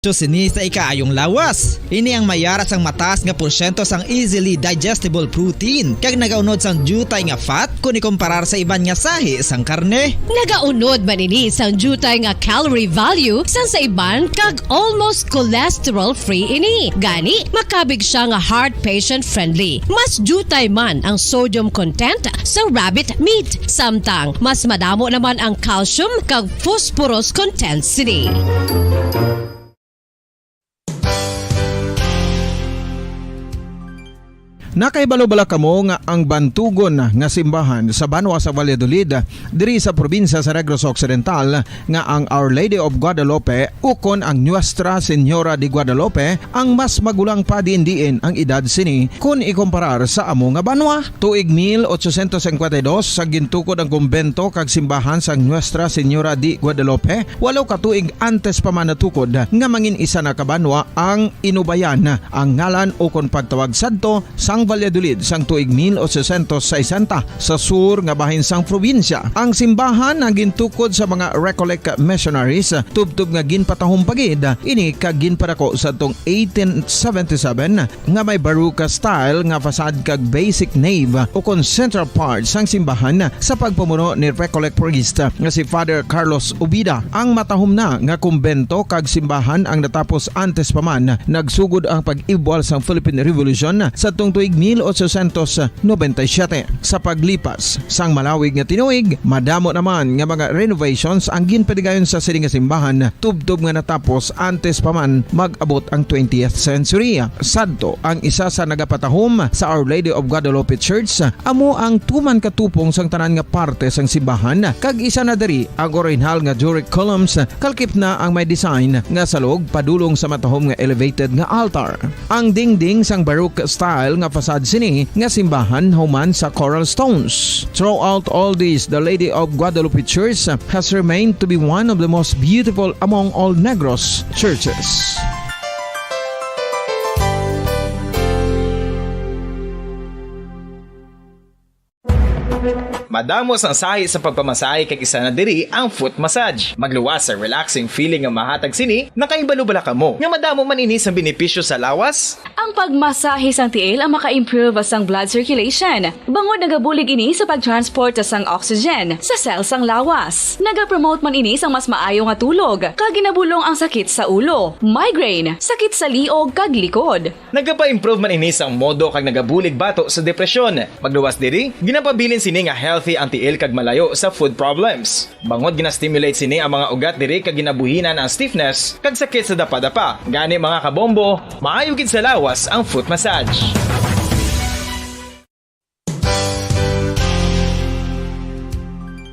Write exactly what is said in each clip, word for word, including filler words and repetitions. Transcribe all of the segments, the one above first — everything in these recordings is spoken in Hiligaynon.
Sini sa ikaayong lawas. Ini ang may ara sang mataas nga porsyento sang easily digestible protein, kag nagaunod sang diutay nga fat kon ikumparar sa iban nga sahi sang karne. Nagaunod man ini sang diutay nga calorie value sang sa iban, kag almost cholesterol-free ini. Gani, makabig siya nga heart patient-friendly. Mas diutay man ang sodium content sa rabbit meat, samtang mas madamo naman ang calcium kag phosphorus content sini. Nakahibalo bala kamo nga ang bantugon nga simbahan sa banwa sa Valladolid, diri sa probinsya sa Negros Occidental, nga ang Our Lady of Guadalupe ukon ang Nuestra Señora de Guadalupe ang mas magulang pa diin-diin ang edad sini kon ikomparar sa amo nga banwa? Tuig mil ochocientos cincuenta y dos, sa gintukod ang kumbento kag simbahan sang Nuestra Señora de Guadalupe, walo ka tuig antes pa man natukod nga mangin isa na ka banwa ang Inubayan, ang ngalan ukon pagtawag sadto sang Valladolid sang tuig mil ochocientos sesenta, sa sur nga bahin sang probinsya. Ang simbahan ang gintukod sa mga Recollect missionaries, tubtob nga ginpatahom pa gid ini kag ginpadako sadtong eighteen seventy-seven, nga may Baroque style nga facade kag basic nave ukon central part sang simbahan sa pagpamuno ni Recollect priest nga si Father Carlos Ubida. Ang matahom na nga kumbento kag simbahan ang natapos antes pa man nagsugod ang pag-ibwal sang Philippine Revolution sadtong tuig mil ochocientos noventa y siete. Sa paglipas sang malawig nga tinuig, madamo naman nga mga renovations ang ginpadigayon sa sini nga simbahan, tubtob nga natapos antes pa man mag-abot ang twentieth century. Sadto ang isa sa nagapatahom sa Our Lady of Guadalupe Church, amo ang tuman ka tupong sang tanan nga parte sang simbahan, kag isa na diri ang orihinal nga Doric columns, kalkip na ang may design nga salog padulong sa matahom nga elevated nga altar. Ang dingding sang Baroque style nga facade sini nga simbahan human sa coral stones. Throughout all this, the Lady of Guadalupe Church has remained to be one of the most beautiful among all Negros churches. Madamo sang sahi sa pagpamasahe, kag isa na diri ang foot massage. Magluwas sa relaxing feeling nga mahatag sini. Nakahibalo bala kamo nga madamo man ini sang benepisyo sa lawas? Ang pagmasahe sang tiil ang maka-improve sang blood circulation, bangod nagabulig ini sa pag-transport sang oxygen sa cell sang lawas. Nagapromote man ini sang mas maayo nga tulog, kag ginabulong ang sakit sa ulo, migraine, sakit sa liog, kag likod. Nagapa-improve man ini sang modo kag nagabulig batok sa depresyon. Magluwas diri, ginapabilin sini nga healthy ang tiil kag malayo sa foot problems. Bangod gina-stimulate sini ang mga ugat diri kag ginabuhinan ang stiffness kag sakit sa dapadapa. Gani, mga kabombo, maayo gid sa lawas ang foot massage.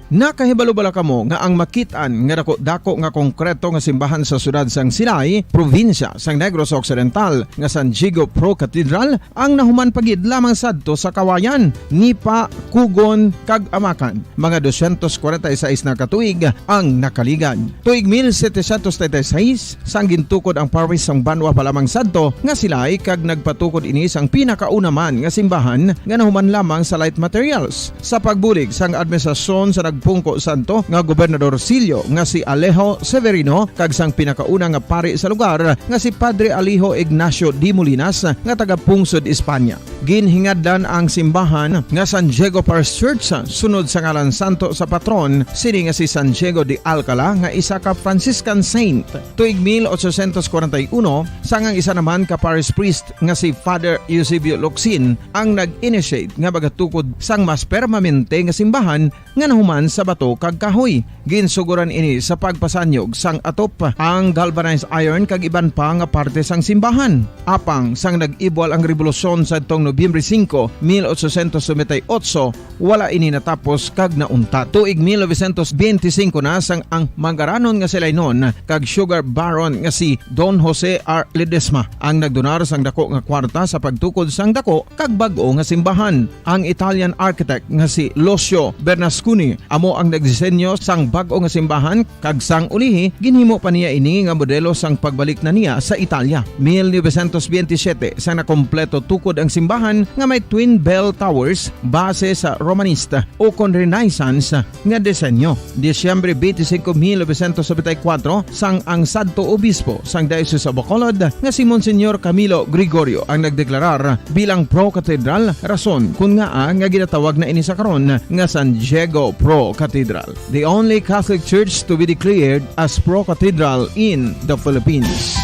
Nakahibalo bala kamo nga ang makit-an nga dako-dako nga konkreto nga simbahan sa siyudad sang Silay, probinsya sang Negros Occidental, nga San Diego Pro Cathedral, ang nahuman pa gid lamang sadto sa kawayan, nipa, kugon, kag amakan? Mga doscientos cuarenta y seis na ka tuig ang nakaligad. Tuig mil setecientos treinta y seis, sang gintukod ang parish sang banwa pa lamang sadto nga Silay, kag nagpatukod ini sang pinakauna man nga simbahan nga nahuman lamang sa light materials. Sa pagbulig sang administrasyon sa nagpungko sadto nga Gobernador Silio nga si Alejo Severino kag sang pinakauna nga pari sa lugar nga si Padre Alejo Ignacio de Molinas nga taga Pungsod, Espanya, ginhingadlan ang simbahan nga San Diego Parish Church sunod sa ngalan santo sa patron sini nga si San Diego de Alcala, nga isa ka Franciscan saint. Tuig mil ochocientos cuarenta y uno, sang ang isa naman ka parish priest nga si Father Eusebio Locsin ang nag-initiate nga magatukod sang mas permanente nga simbahan nga nahuman sa bato kag kahoy. Ginsugoran ini sa pagpasanyog sang atop, ang galvanized iron kag iban pa nga parte sang simbahan. Apang sang nag-ibwal ang rebolusyon sadtong Nobyembre singko, mil ochocientos noventa y ocho, wala ini natapos kag nauntat. Tuig mil novecientos benti singko na sang ang manggaranon nga Silaynon kag sugar baron nga si Don Jose R. Ledesma ang nagdonar sang dako nga kwarta sa pagtukod sang dako kag bag-o nga simbahan. Ang Italian architect nga si Lucio Bernasconi Amo ang nagdisenyo sang bag-o nga simbahan, kag sang ulihi, ginhimo pa niya ini nga modelo sang pagbalik na niya sa Italia. Mil novecientos veintisiete, sang nakompleto tukod ang simbahan nga may twin bell towers base sa Romanista ukon Renaissance nga disenyo. Disyembre twenty-five, mil novecientos noventa y cuatro, sang ang sadto obispo sang Diocese of Bacolod nga si Monsignor Camilo Gregorio ang nagdeklarar bilang pro-cathedral, rason kon ngaa nga ginatawag na ini sa karon nga San Diego Pro Cathedral, the only Catholic church to be declared as pro-cathedral in the Philippines.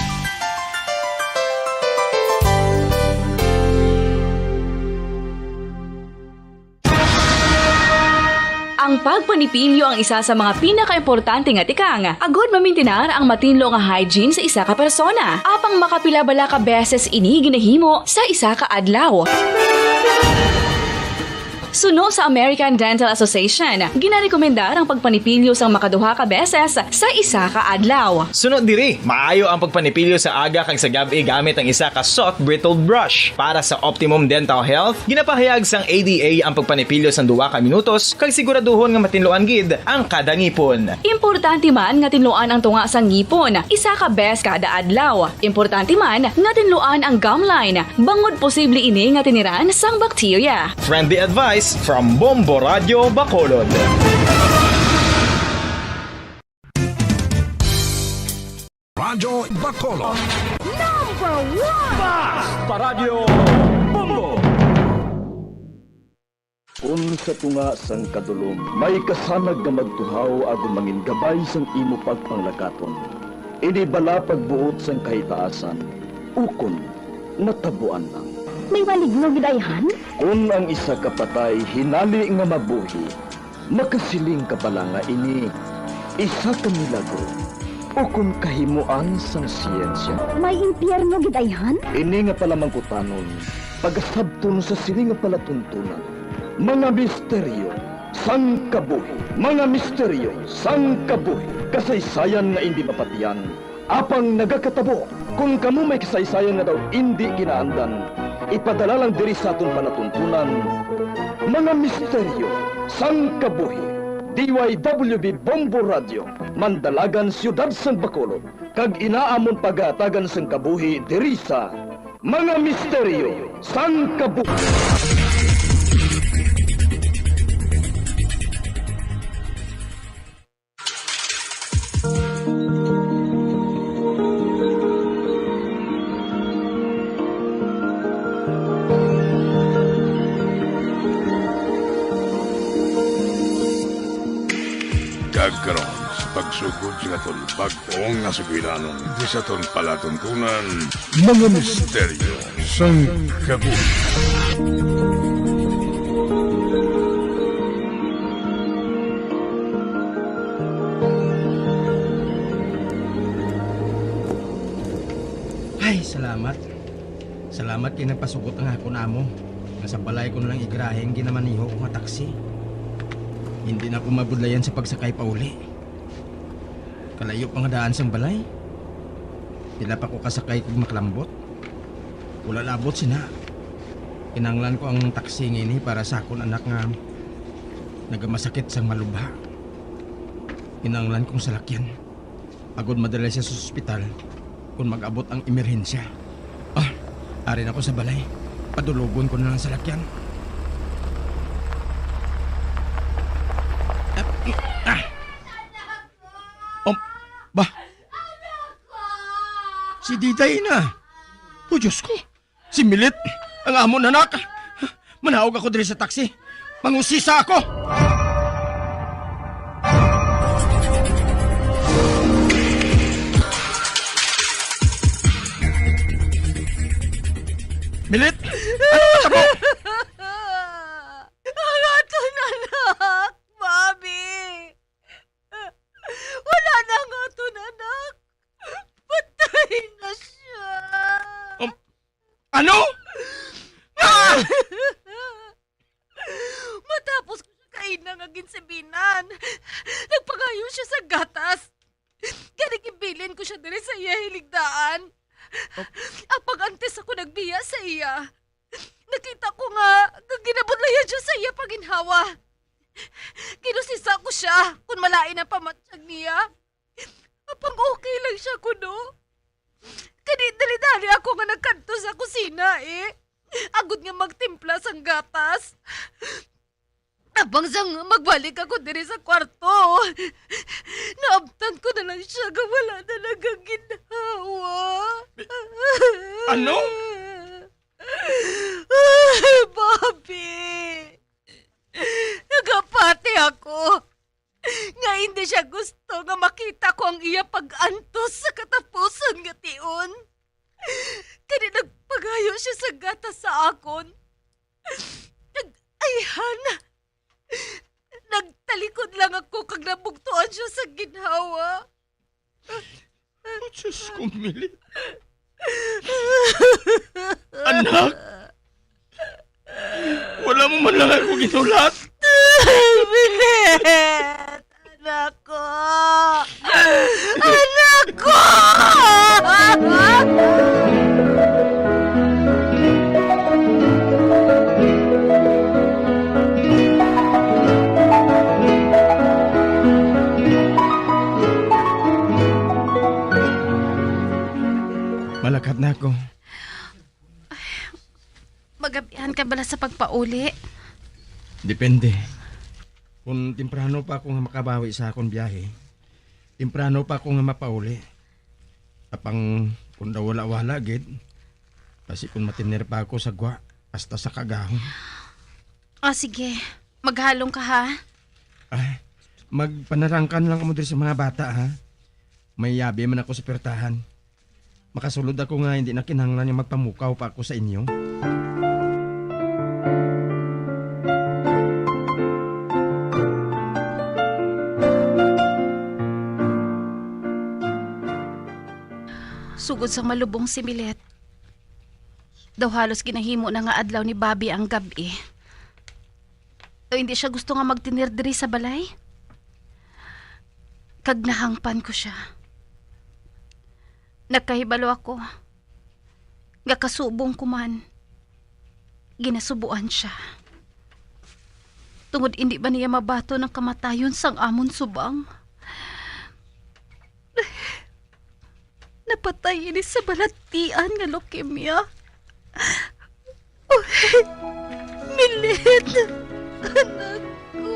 Ang pagpanipilyo ang isa sa mga pinakaimportante nga tikang agud mamintinar ang matinlo nga hygiene sa isa ka persona. Apang makapila bala ka beses ini ginahimo sa isa ka adlaw? Suno sa American Dental Association, ginarekomendar ang pagpanipilyo sang makaduha ka beses sa isa ka adlaw. Suno diri, maayo ang pagpanipilyo sa aga kag sa gab-i gamit ang isa ka soft bristled brush. Para sa optimum dental health, ginapahayag sang A D A ang pagpanipilyo sang duha ka minutos kag siguraduhon nga matinluan gid ang kada ngipon. Importante man nga tinluan ang tunga sang ngipon isa ka beses kada adlaw. Importante man nga tinluan ang gum line, bangod posible ini nga tiniran sang bakterya. Friendly advice from Bombo Radio Bacolod. Radyo Bacolod. Number one! Basta Radyo Bombo! Kun sa tunga sang kadulom may kasanag nga magtuhaw agud mangin gabay sang imo pagpanglakaton, ini bala pagbuot sang kahitaasan, ukon natabuan lang? May maligno gid ayhan? Kun ang isa ka patay hinali nga mabuhi, makasiling ka bala nga ini isa ka milagro ukon kahimoan sang siyensya? May impyerno gid ayhan? Ini nga palamangkutanon pagasabton sa sini nga palatuntunan, mga misteryo sang kabuhi, mga misteryo sang kabuhi, kasaysayan nga indi mapatian, apang nagakatabo. Kon kamo may kasaysayan nga daw indi kinaandan, ipadala lang diri sa aton palatuntunan, mga misteryo sang kabuhi. D Y W B Bombo Radio, Mandalagan, Siyudad sang Bacolod, kag ina amon pagahatagan sang kabuhi diri sa Mga Misteryo sang Kabuhi. Kag karon, sa pagsugod sa aton bag-o nga sugilanon, di sa aton palatuntunan, Mga Misteryo sang Kabuhi. Ay, salamat. Salamat kay nagpasugot ang akon amo nga sa balay ko na lang igrahing ginamaniho ko nga taksi. Hindi na ako mabudlayan sa pagsakay pauli. Kalayo pa nga daan sang balay. Pila pa ko kasakay kag makalambot. Wala labot sina. Kinahanglan ko ang taksi nga ini para sa akon anak nga nagamasakit sang malubha. Kinahanglan kong salakyan agod madala siya sa ospital kon mag-abot ang emerhensya. Ah, ari na ko sa balay. Padulogon ko na lang salakyan. Ah, ah. Um, ba? Si Diday na. O Diyos ko, si Milit, ang amon anak. Manaog ako diri sa taksi. Mangusisa ako. Milit! Ano matabo? Ang aton anak, Bobby! Wala na ang aton anak. Patay na siya. Um, ano? Ah! Matapos ko siya kaina nga ginsibinan, nagpangayo siya sa gatas. Gani ginbilin ko siya diri sa iya hiligdaan. Apang antes ako nagbiya sa iya, nakita ko nga, nga ginabudlayan siya sa iya panginhawa. Ginusisa ko sia kon malain ang pamatyag niya. Apang okay lang sia kuno. Kani dali-dali ako nga nagkadto sa kusina, eh. Agod nga magtimpla sang gatas. Apang sang magbalik ako diri sa kwarto, naabtan ko na lang sia nga wala na nagaginhawa. Ano? Bobby! Nagapati ako nga hindi sia gusto nga makita ko ang iya pag-antos sa katapusan nga tion. Kani nagpagayo sia sa gatas sa akon. Nag-ayhan. Nagtalikod lang ako kag nabugtuan sia sa ginhawa. Oh, Diyos ko, Milet. Anak! Wala mo man lang ako ginulat. Milet! Anak ko! Anak ko! Malakat na ako. Magabihan ka bala sa pagpauli? Depende. Kung temprano pa ako nga makabawi sa akon biyahe, temprano pa ako nga mapauli. Apang kung daw wala-wala gid, basi kung matiner pa ako sa gwa hasta sa kaagahon. Ah, sige. Maghalong ka, ha? Ah, magpanarangkan lang kamo diri sa mga bata, ha? May yabi man ako sa puwertahan. Makasulod ako nga hindi na kinahanglan nga magpamukaw pa ako sa inyo. Sugod sang malubong si Milet, daw halos ginahimo na nga adlaw ni Bobby ang gab-i. Daw hindi sia gusto nga magtener diri sa balay. Kag nahangpan ko sia. Nakahibalo ako nga kasubong ko man, ginasubuan sia. Tungod indi ba niya mabaton ang kamatayon sang amon subang? Napatay ini sa balatian nga leukemia. Uy, Milet, anak ko.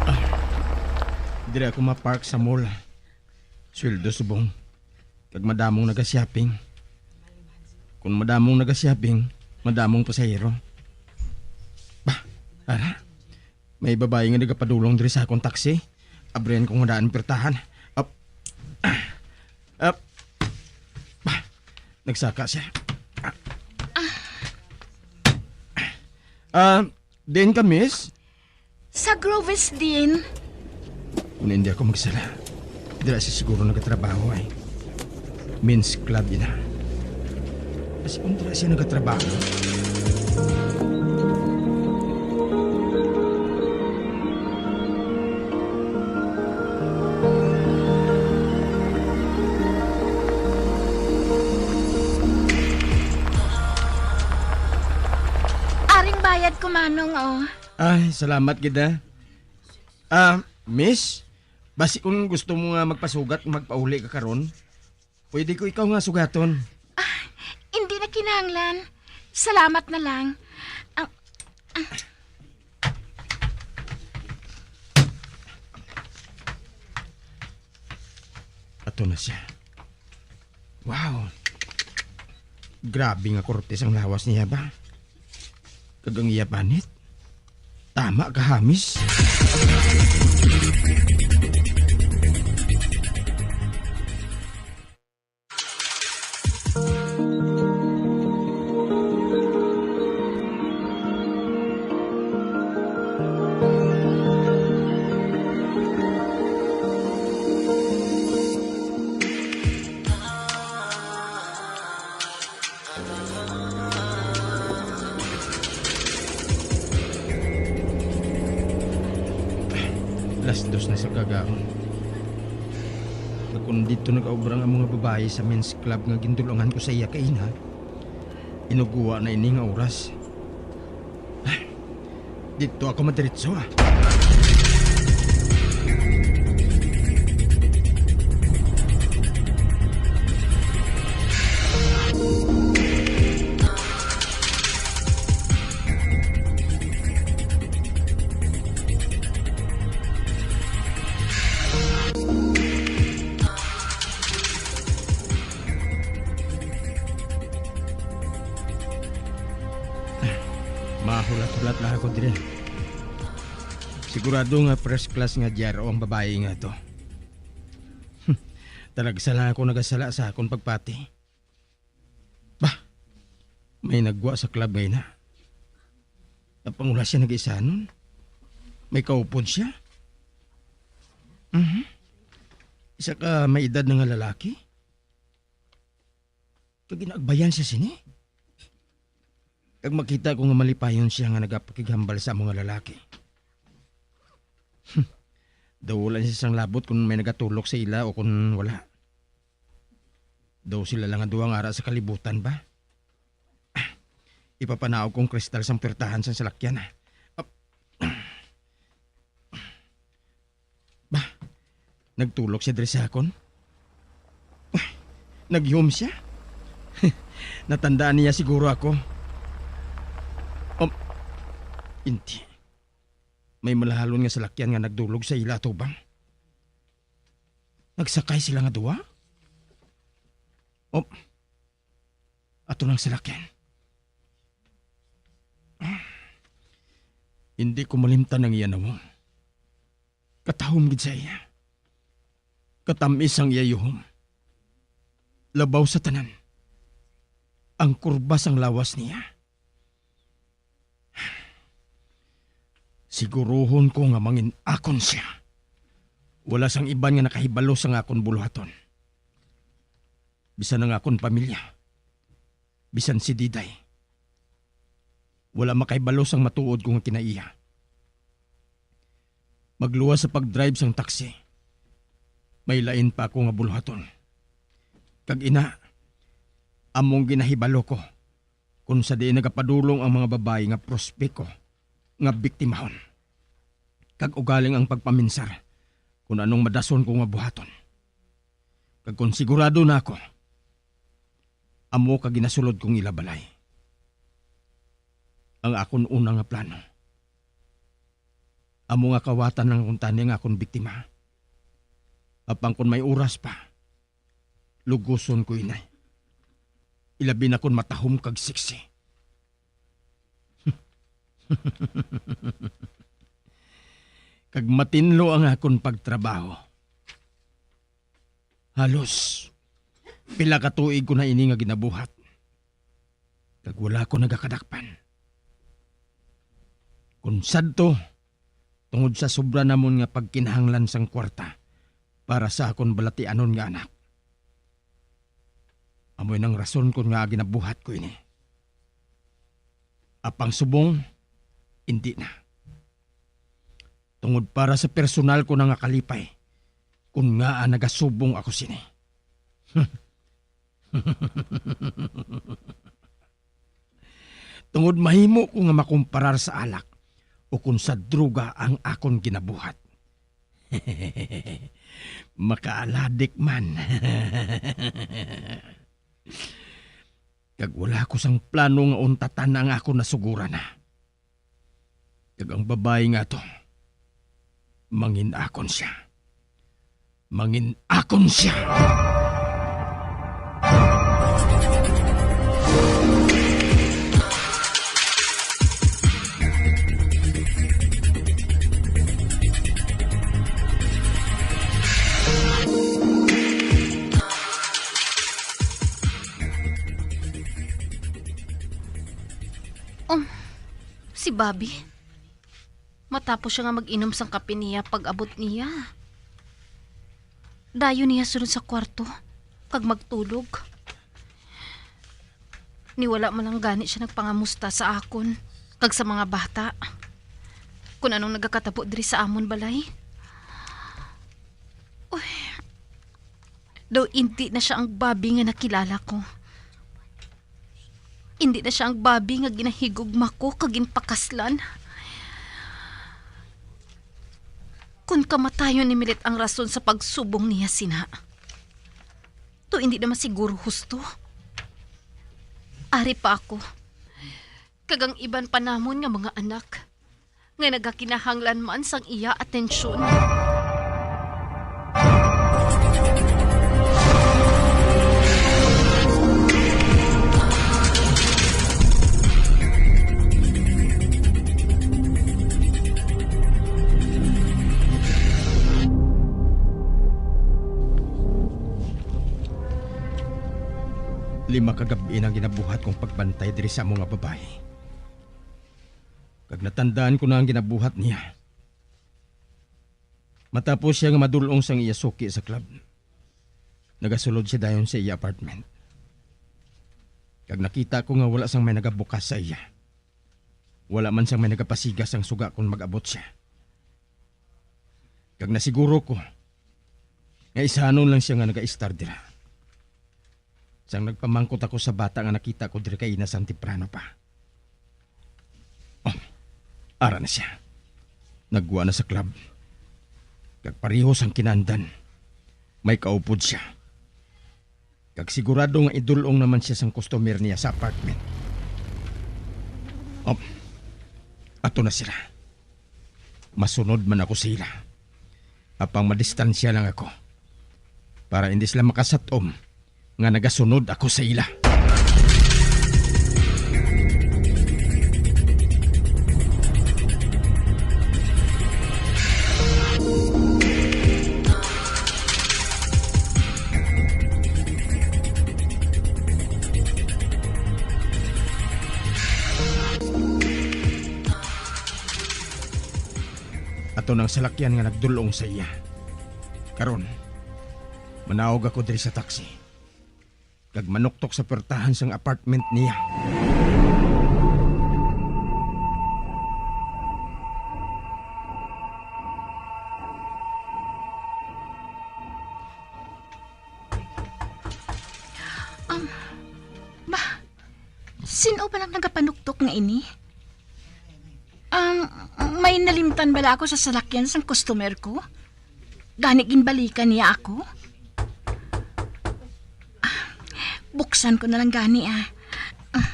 Ah, diri ako ma-park sa mall. Sweldo subong. Kag madamong naga-shopping. Kung madamong naga-shopping, madamong pasahero. Bah, ara. May babayi nga nagapadulong diri sa akon taxi. Abrihan ko nga daan pirtahan. Up. Up. Bah, nagsaka siya. Ah, diin ka, miss? Sa Groves din. Kung hindi ako magsala, dira siya siguro nagatrabaho ay. Men's club yun, ha. Kasi kung dira siya nagatrabaho. Aring bayad ko, Manong, oh. Ay, salamat gid, ah. Ah, miss, basi kung gusto mo nga magpasugat, magpauli ka karon, pwede ko ikaw nga sugaton. Ah, hindi na kinahanglan. Salamat na lang. Ah, ah. Ato na siya. Wow. Grabe nga kurtis ang lawas niya ba? Kag ang iya panit. Tama ka, Hamis. Dos na sa kagahon. Kag kon didto nag-aubra ang mga babayi sa men's club nga gindulangan ko sa iya kaina, inuguwa na ini nga oras. Didto ako madiretso, ah. Mahulat-hulat lang ako diri. Sigurado nga first class nga G R O ang babayi nga to. Talagsa lang ako nagasala sa akon pagpati. Bah, may nagwa sa club ngayon na. Napangula siya nag-isanon. May kaupod siya. Mhm. Isa ka may edad na nga lalaki. Kag ginaagbayan siya sini. Kag makita ko nga malipayon siya nga nagapakighambal sa mga lalaki. Daw wala siya sang labot kung may nagatulok sa ila o kung wala. Daw sila lang nga duha nga ara sa kalibutan ba? Ah, ipapanaog kong kristal sang puwertahan sang salakyan, ah. Ap-, Bah, nagtulok siya diri sa akon. Uy, nagyom siya. Natandaan niya siguro ako. Um, hindi. May malahalon nga salakyan nga nagdulog sa ila atubang. Nagsakay sila nga duha? Um, ato nang salakyan. Hindi ko malimtan ang iya nawong. Katahom gid sa iya. Katamis ang iya yuhom. Labaw sa tanan, ang kurba sang lawas niya. Siguruhon ko nga mangin-akon siya. Wala sang iban nga nakahibalo sang akon buluhaton. Bisan ang akon pamilya. Bisan si Diday. Wala makahibalo sang matuod ko nga kinaiya. Magluwas sa pag-drive sang taxi. May lain pa ako nga buluhaton. Kag ina, among ginahibalo ko kung sa diin nagapadulong ang mga babayi nga prospeko nga biktimahon. Kag ugaling ang pagpaminsar kung anong madason ko nga buhaton. Kag kung sigurado na ako, amo ka ginasulod kong ila balay. Ang akon una nga plano, amo nga kawatan lang kuntani ang akon biktima. Apang kon may oras pa, luguson ko ini. Ilabi na kon matahom kag sexy. Kag matinlo ang akon pagtrabaho. Halos pila ka tuig ko na ini nga ginabuhat, kag wala ko nagakadakpan. Kon sadto, tungod sa sobra namon nga pagkinahanglan sang kwarta para sa akon balatianon nga anak. Amo nang rason kon ngaa ginabuhat ko ini. Apang subong, indi na. Tungod para sa personal ko na nga kalipay, kon ngaa nagasubong ako sini. Tungod mahimo ko nga makumparar sa alak o kon sa droga ang akon ginabuhat. Makaaladik man. Kag wala ko sang plano nga untatan ang akon nasugoran na. Kag ang babayi nga to, mangin-akon siya. Mangin-akon siya! Um, si Bobby. Matapos siya nga mag-inom sang kape niya pag-abot niya, dayon niya sulod sa kwarto kag magtulog. Ni wala man lang gani siya nagpangamusta sa akon kag sa mga bata, kun anong nagakatabo diri sa amon balay. Daw indi na sia ang Bobby nga nakilala ko. Indi na sia ang Bobby nga ginahigugma ko kag ginpakaslan. Kon kamatayon ni Milet ang rason sa pagsubong niya sina, to indi naman siguro husto. Ari pa ako, kag ang iban pa namon nga mga anak, nga nagakinahanglan man sang iya atensyon. Lima ka gab-i nang ginabuhat kong pagbantay diri sa amo nga babayi. Kag natandaan ko na ang ginabuhat niya. Matapos siya nga madul-ong sang iya suki sa club, nagasulod siya dayon sa iya apartment. Kag nakita ko nga wala sang may nagabukas sa iya. Wala man sang may nagapasiga sang suga kon mag-abot siya. Kag nasiguro ko nga isanon lang siya nga nagaistar dira. Sang nagpamangkot ako sa bata nga nakita ko diri kaina sang temprano pa. Oh, ara na sia. Naggwa na sa club. Kag pareho sang kinandan, may kaupod sia. Kag sigurado nga idul-ong naman sia sang customer niya sa apartment. Oh, ato na sila. Masunod man ako sa ila. Apang madistansya lang ako, para hindi sila makasatom nga nagasunod ako sa ila. Ato nang salakyan nga nagdul-ong sa iya. Karon, manaog ako diri sa taxi, kag manuktok sa puwertahan sang apartment niya. Um, ba, sin-o ba lang nagapanuktok nga ini? Um, may nalimtan bala ako sa salakyan sang customer ko? Gani ginbalikan niya ako? Ah, buksan ko na lang gani, ah. Ah.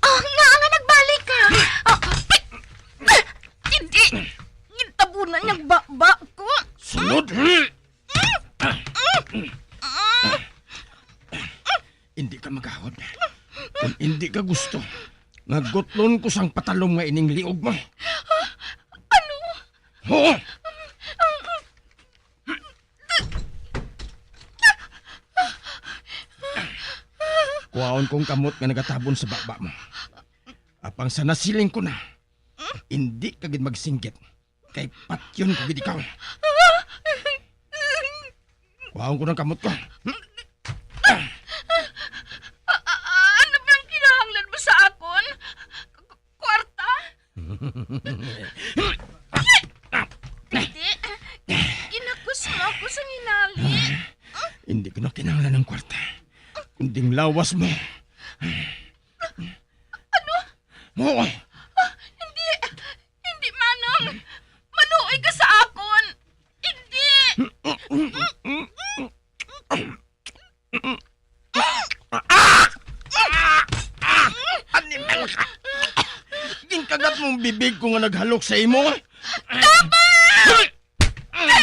Ah, nga nga nagbalik ka. Ah, ah, hindi. Gintabunan niyang baba ko. Sulod! Hindi ka magahod kung hindi ka gusto nga gutlon ko sang patalom nga ining liog mo. Ano? Oo! Kuhaon kong kamot nga nagatabon sa baba mo. Apang sa nasiling ko na, hindi ka gid magsinggit. Kay patyon ko gid ikaw. Kuhaon ko ng kamot ko. A-, a-, ano bang kinahanglan mo sa akon? K-, k-, kwarta? Hindi. Ginakos mo ako sa nginali. Hindi ko na kinahanglan ng kwarta, kundi ang lawas mo. Ano? Oo. Ah, hindi. Hindi, Manong. Maluoy ka sa akon. Hindi. Animal ka! Ginkagat mong bibig ko nga naghalok sa imo. Tama! Ah!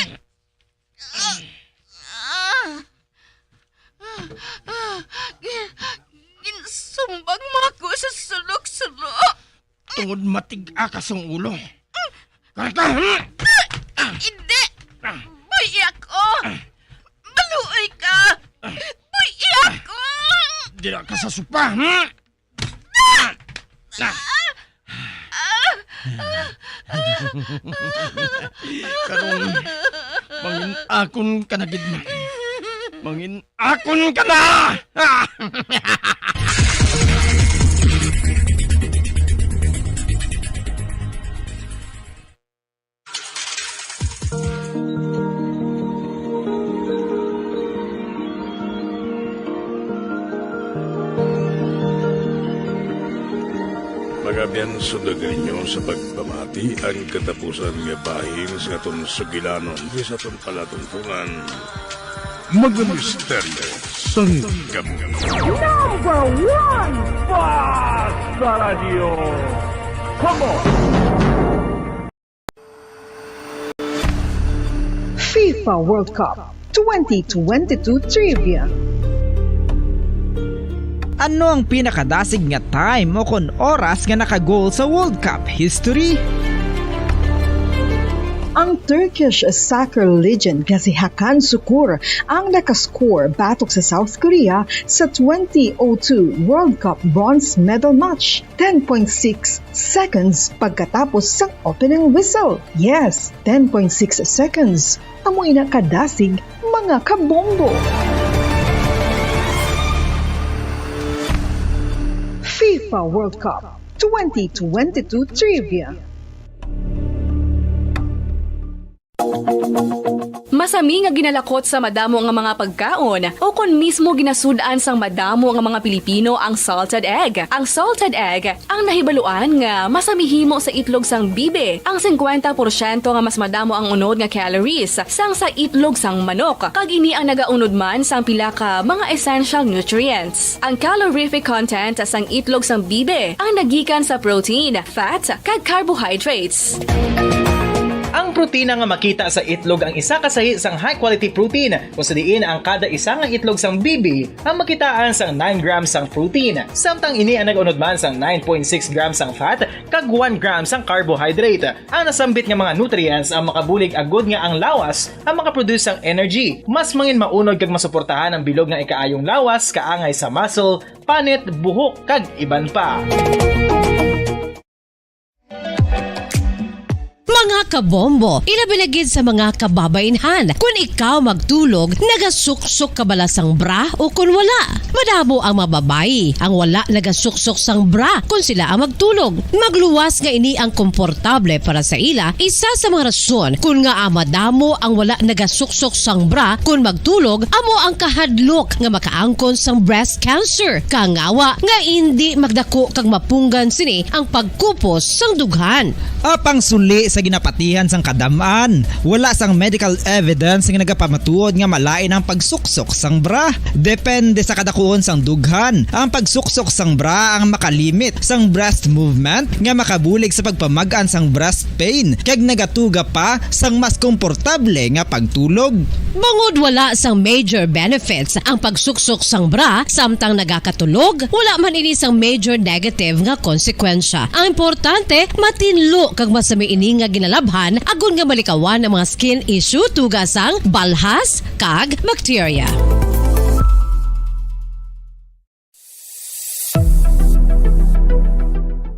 Ah! Ah! Gin-, ginsumbag mo ako sa sulok-sulok. Tungod matig-a ka sang ulo. Karga! Ah! Hindi! Buhi ako! Maluoy ka! Buhi ako! Dira ka sa sopa, hmm? Ah! Ah! Karon, mangin-akon ka na gid na. Mangin-akon ka na! Yan, sundagan ninyo sa pagpamati ang katapusan nga bahin sa aton sugilanon, sa aton palatuntungan. Mga misteryo sang Gamo. Number one, Basta Radyo. Come on! FIFA World Cup twenty twenty-two Trivia. Ano ang pinakadasig nga time o kon oras nga naka-goal sa World Cup history? Ang Turkish soccer legend nga si Hakan Sukur ang nakascore batok sa South Korea sa twenty oh two World Cup bronze medal match, ten point six seconds pagkatapos sang opening whistle. Yes, ten point six seconds. Amo ina kadasig, mga kabombo. FIFA World Cup twenty twenty-two Trivia. Masami nga ginalakot sa madamo nga mga pagkaon o kon mismo ginasud-an sang madamo nga mga Pilipino ang salted egg. Ang salted egg ang nahibaluan nga masami himo sa itlog sang bibi. Ang singkwenta porsyento nga mas madamo ang unod nga calories sang sa itlog sang manok, kag ini ang nagaunod man sang pila ka mga essential nutrients. Ang calorific content sang itlog sang bibi ang nagikan sa protein, fat, kag carbohydrates. Ang protina nga makita sa itlog ang isa ka sahi sang high-quality protein, kung sa diin ang kada isa nga itlog sang bibi ang makitaan sang nine grams sang protein, samtang ini ang nag-unod man sang nine point six grams sang fat kag one gram sang carbohydrate. Ang nasambit nga mga nutrients ang makabulig agud nga ang lawas ang makaproduce sang energy. Mas mangin maunod kag masuportahan ang bilog nga ikaayong lawas, kaangay sa muscle, panit, buhok, kag iban pa. Mga kabombo, ilabi na gid sa mga kababainhan, kun ikaw magtulog, nagasuksok ka bala sang bra o kun wala? Madamo ang mga babayi ang wala nagasuksok sang bra kun sila ang magtulog. Magluwas nga ini ang komportable para sa ila, isa sa mga rason kun ngaa madamo ang wala nagasuksok sang bra kun magtulog, amo ang kahadlok nga makaangkon sang breast cancer. Kangawa nga indi magdako kag mapunggan sini ang pagkupos sang dughan. Apang suli sa ginapatihan sang kadam-an, wala sang medical evidence nga nagapamatuod nga malain ang pagsuksok sang bra. Depende sa kadakuon sang dughan, ang pagsuksok sang bra ang makalimit sang breast movement nga makabulig sa pagpamag-an sang breast pain kag nagatuga pa sang mas komportable nga pagtulog. Bangod wala sang major benefits ang pagsuksok sang bra samtang nagakatulog, wala man ini sang major negative nga konsekwensya. Ang importante, matinlo kag masami ini nga ginalabhan agod nga malikawan ang mga skin issue tuga sang balhas kag bakterya.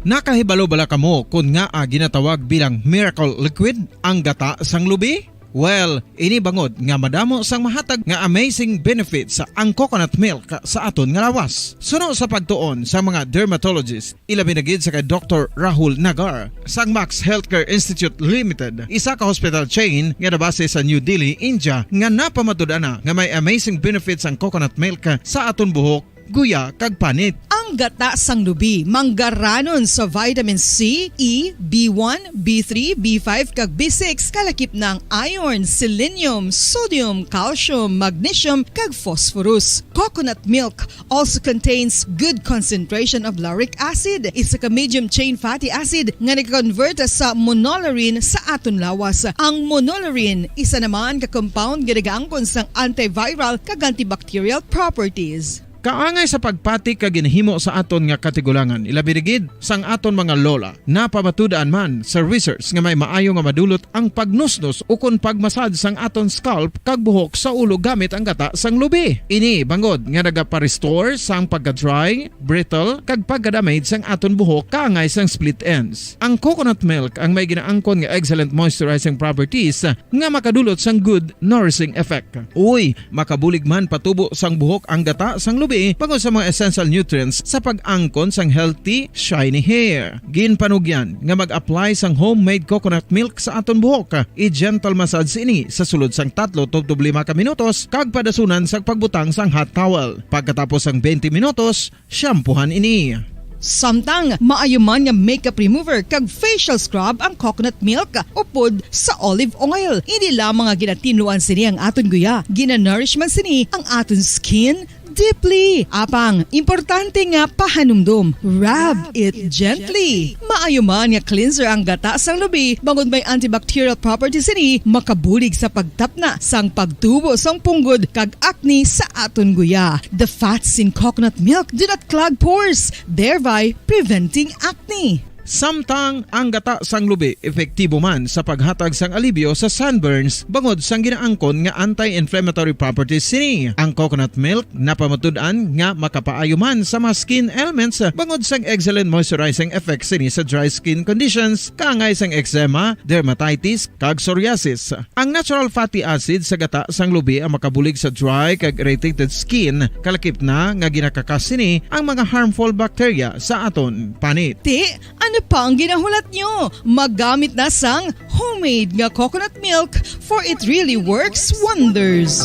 Nakahibalo bala kamo kon ngaa ginatawag bilang miracle liquid ang gata sang lubi? Well, ini bangod nga madamo sang mahatag nga amazing benefits ang coconut milk sa aton nga lawas. Suno sa pagtuon sa mga dermatologist, ilabi na gid sa kay Doktor Rahul Nagar sang Max Healthcare Institute Limited, isa ka hospital chain nga nabase sa New Delhi, India, nga napamatud-an na nga may amazing benefits ang coconut milk sa aton buhok, guya, kag panit. Ang gata sang lubi manggaranon sa vitamin C, E, B one, B three, B five, kag B six, kalakip na ang iron, selenium, sodium, calcium, magnesium, kag phosphorus. Coconut milk also contains good concentration of lauric acid, isa ka medium chain fatty acid nga nag-convert sa monolaurin sa aton lawas. Ang monolaurin, isa naman ka compound nga nagaangkon sang antiviral kag antibacterial properties. Kaangay sa pagpati kag ginhimo sa aton nga katigulangan, ilabi na gid sang aton mga lola. Napamatud-an man sa research nga may maayo nga madulot ang pagnusnos ukon pag-massage sang aton scalp kag buhok sa ulo gamit ang gata sang lubi. Ini bangod nga nagapa-restore sang pagka-dry, brittle, kag pagka-damage sang aton buhok kaangay sang split ends. Ang coconut milk ang may ginaangkon nga excellent moisturizing properties nga makadulot sang good nourishing effect. Uy, makabulig man patubo sang buhok ang gata sang lubi bangod sa mga essential nutrients sa pag-angkon sang healthy, shiny hair. Ginpanugyan nga mag-apply sang homemade coconut milk sa aton buhok. I-gentle massage ini sa sulod sang tatlo tubtob lima ka minutos kag padasunan sa pagbutang sang hot towel. Pagkatapos sang twenty minutos, shampoohan ini. Samtang maayo man nga makeup remover kag facial scrub ang coconut milk upod sa olive oil. Hindi lamang nga ginatinluan sini ang aton guya, ginanourish man sini ang aton skin deeply. Apang importante nga pahanumdom, rub it gently. Maayo man nga cleanser ang gata sang lubi bangod may antibacterial properties sini, makabulig sa pagtapna sang pagtubo sang punggod kag acne sa aton guya. The fats in coconut milk do not clog pores, thereby preventing acne. Samtang ang gata sang lubi epektibo man sa paghatag sang alibyo sa sunburns bangod sang ginaangkon nga anti-inflammatory properties sini. Ang coconut milk napamatud-an nga makapaayo man sa mga skin ailments bangod sang excellent moisturizing effects sini sa dry skin conditions kaangay sang eczema, dermatitis, kag psoriasis. Ang natural fatty acid sa gata sang lubi ang makabulig sa dry kag irritated skin, kalakip na nga ginakakas sini ang mga harmful bacteria sa aton panit. Ti, ano pa ang ginahulat nyo? Magamit na sang homemade nga coconut milk, for it really works wonders.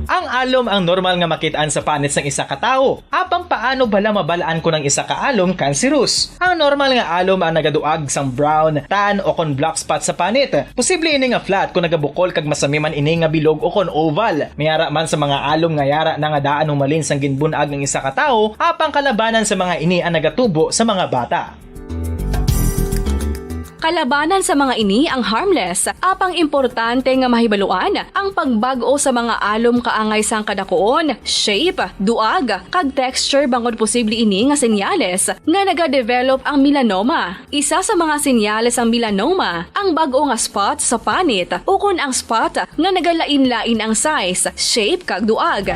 Ang alom ang normal nga makit-an sa panit sang isa ka tawo. Apang paano bala mabal-an kon ang isa ka alom cancerous? Ang normal nga alom ang nagaduag sang brown, tan, o kon black spot sa panit. Posible ini nga flat kon nagabukol kag masami man ini nga bilog o kon oval. May ara man sa mga alom nga yara na nga daan humalin sang ginbun-ag ang isa ka tawo, apang kalabanan sa mga ini ang nagatubo sa mga bata. Kalabanan sa mga ini ang harmless, apang importante nga mahibaluan ang pagbag-o sa mga alom kaangay sang kadakuon, shape, duag, kag texture bangod posible ini nga senyales nga nagadevelop ang melanoma. Isa sa mga senyales sang melanoma ang bag-o nga spot sa panit ukon ang spot nga nagalain-lain ang size, shape, kag duag.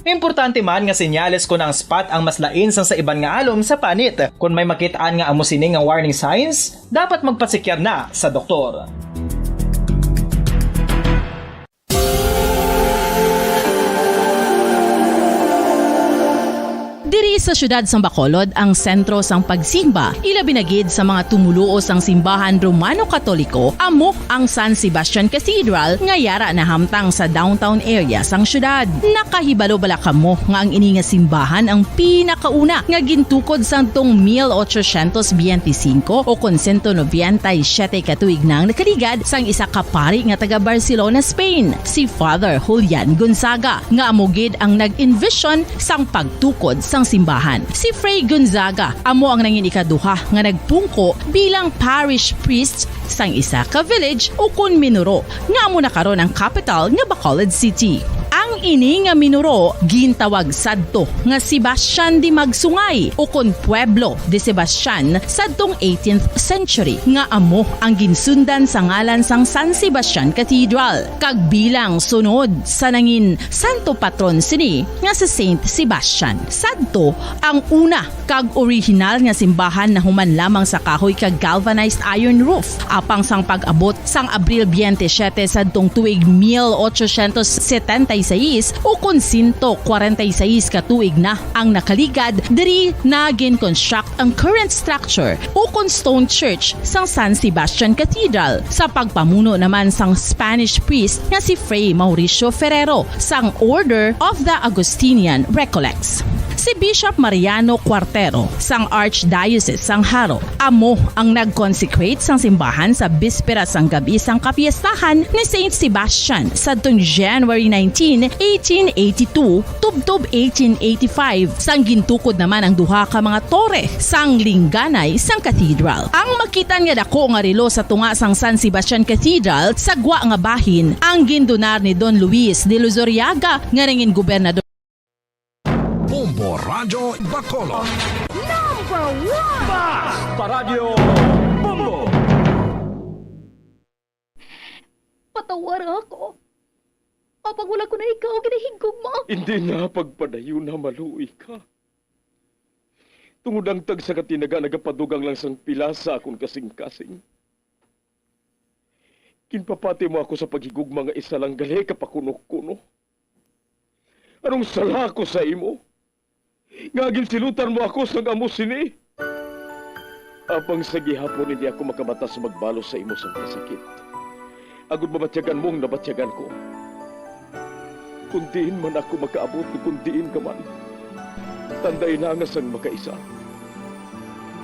Importante man nga senyales kon ang spot ang mas lain sang sa iban nga alom sa panit. Kon may makit-an nga amo sini nga warning signs, dapat magpasikyar na sa doktor. Diri sa siyudad sang Bacolod ang sentro sang pagsimba, ilabi na gid sa mga tumoluo sang simbahan Romano Katoliko, amo ang San Sebastian Cathedral nga yara nahamtang sa downtown area sang siyudad. Nakahibalo bala kamo nga ang ini nga simbahan ang pinakauna nga gintukod sadtong mil ochocientos biyente singko o kon sento nobenta y siyete ka tuig na ang nakaligad sang isa ka pari nga taga Barcelona, Spain, si Father Julian Gonzaga, nga amo gid ang nag-envision sang pagtukod sang simbahan. Si Fray Gonzaga amo ang nangin ikaduha nga nagpungko bilang parish priest sang isa ka village ukon minuro nga amo na karon ang kapital nga Bacolod City. Ang ini nga minuro gintawag sadto nga Sebastian de Magsungay ukon Pueblo de Sebastian sadtong eighteenth century, nga amo ang ginsundan sa ngalan sang San Sebastian Cathedral, kag bilang sunod sa nangin santo patron sini nga si Saint Sebastian. Sadto ang una kag orihinal nga simbahan nahuman lamang sa kahoy kag galvanized iron roof. Apang sang pag-abot sang Abril biyente siyete sadtong tuig mil ochocientos setenta y seis, ukon sento kwarenta y seis ka tuig na ang nakaligad, diri na gin-construct ang current structure ukon stone church sang San Sebastian Cathedral, sa pagpamuno naman sang Spanish priest nga si Fray Mauricio Ferrero sang Order of the Augustinian Recollects. Si Bishop Mariano Cuartero sang Archdiocese sang Jaro amo ang nag-consecrate sang simbahan sa bispera sang gab-i sang kapiestahan ni Saint Sebastian sadtong January nineteen, eighteen eighty-two, tubtob eighteen eighty-five, sang gintukod naman ang duha ka mga tore sang lingganay sang cathedral. Ang makit-an nga dako nga relo sa tunga sang San Sebastian Cathedral sa gwa nga bahin ang gindonar ni Don Luis de Luzuriaga nga nangin gobernador. Bombo Radyo Bacolod. Number one! Basta Radyo Bombo! Patawara ako. Apang wala ko na ikaw ginahigugma. Hindi na pagpadayon na maluoy ka. Tungod ang tagsa ka tinaga nagapadugang lang sang pila sa akon kasing-kasing. Ginpapati mo ako sa paghigugma nga isa lang gali ka pakuno-kuno. Anong sala ko sa imo? Nga ginsilutan mo ako sang amo sini? Apang sa gihapon hindi ako makabatas magbalos sa imo sang kasakit, agod mabatyagan mo ang nabatyagan ko. Kon diin man ako makaabot o kon diin ka man, tandai na nga sang makaisa,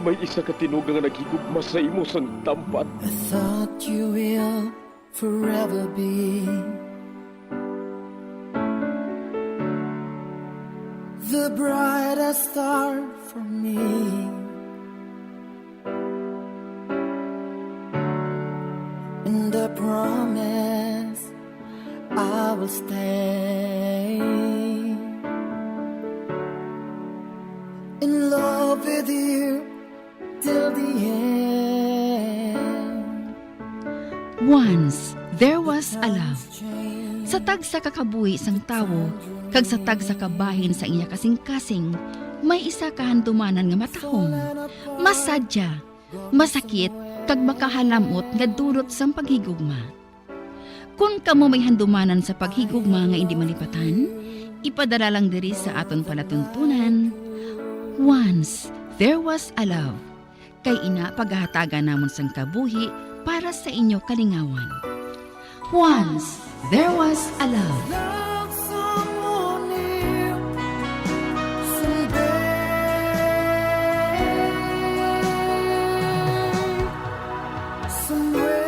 may isa ka tinuga nga naghigugma sa imo sang tampad. I thought you will forever be the brightest star for me. And I promise I will stay in love with you till the end. Once there was a love. Sa tagsa ka kabuhi sang tawo kag sa tagsa ka bahin sang iya kasingkasing, may isa ka handumanan nga matahom, masadya, masakit, kag makahalam-ot nga dulot sang paghigugma. Kon kamo may handumanan sa paghigugma nga indi malipatan, ipadala lang diri sa aton palatuntunan, Once There Was a Love. Kay ina, paghahatagan namon sang kabuhi para sa inyo kalingawan. Once There Was a Love. Love someone new someday. Somewhere.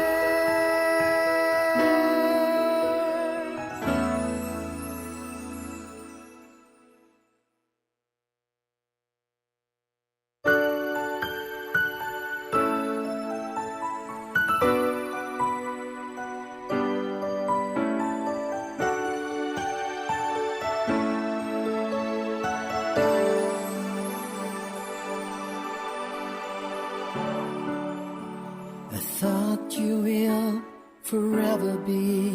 I thought you will forever be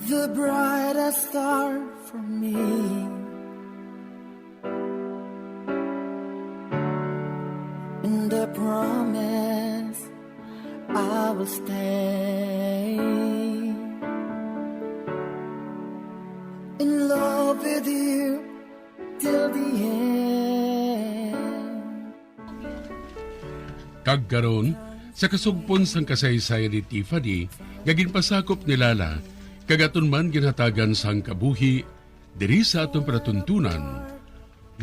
the brightest star for me. And I promise I will stay in love with you till the end. Kag karon, sa kasugpon sang kasaysayan ni Tiffany, nga ginpasakop ni Lala, kag aton man ginhatagan sang kabuhi, diri sa aton palatuntunan,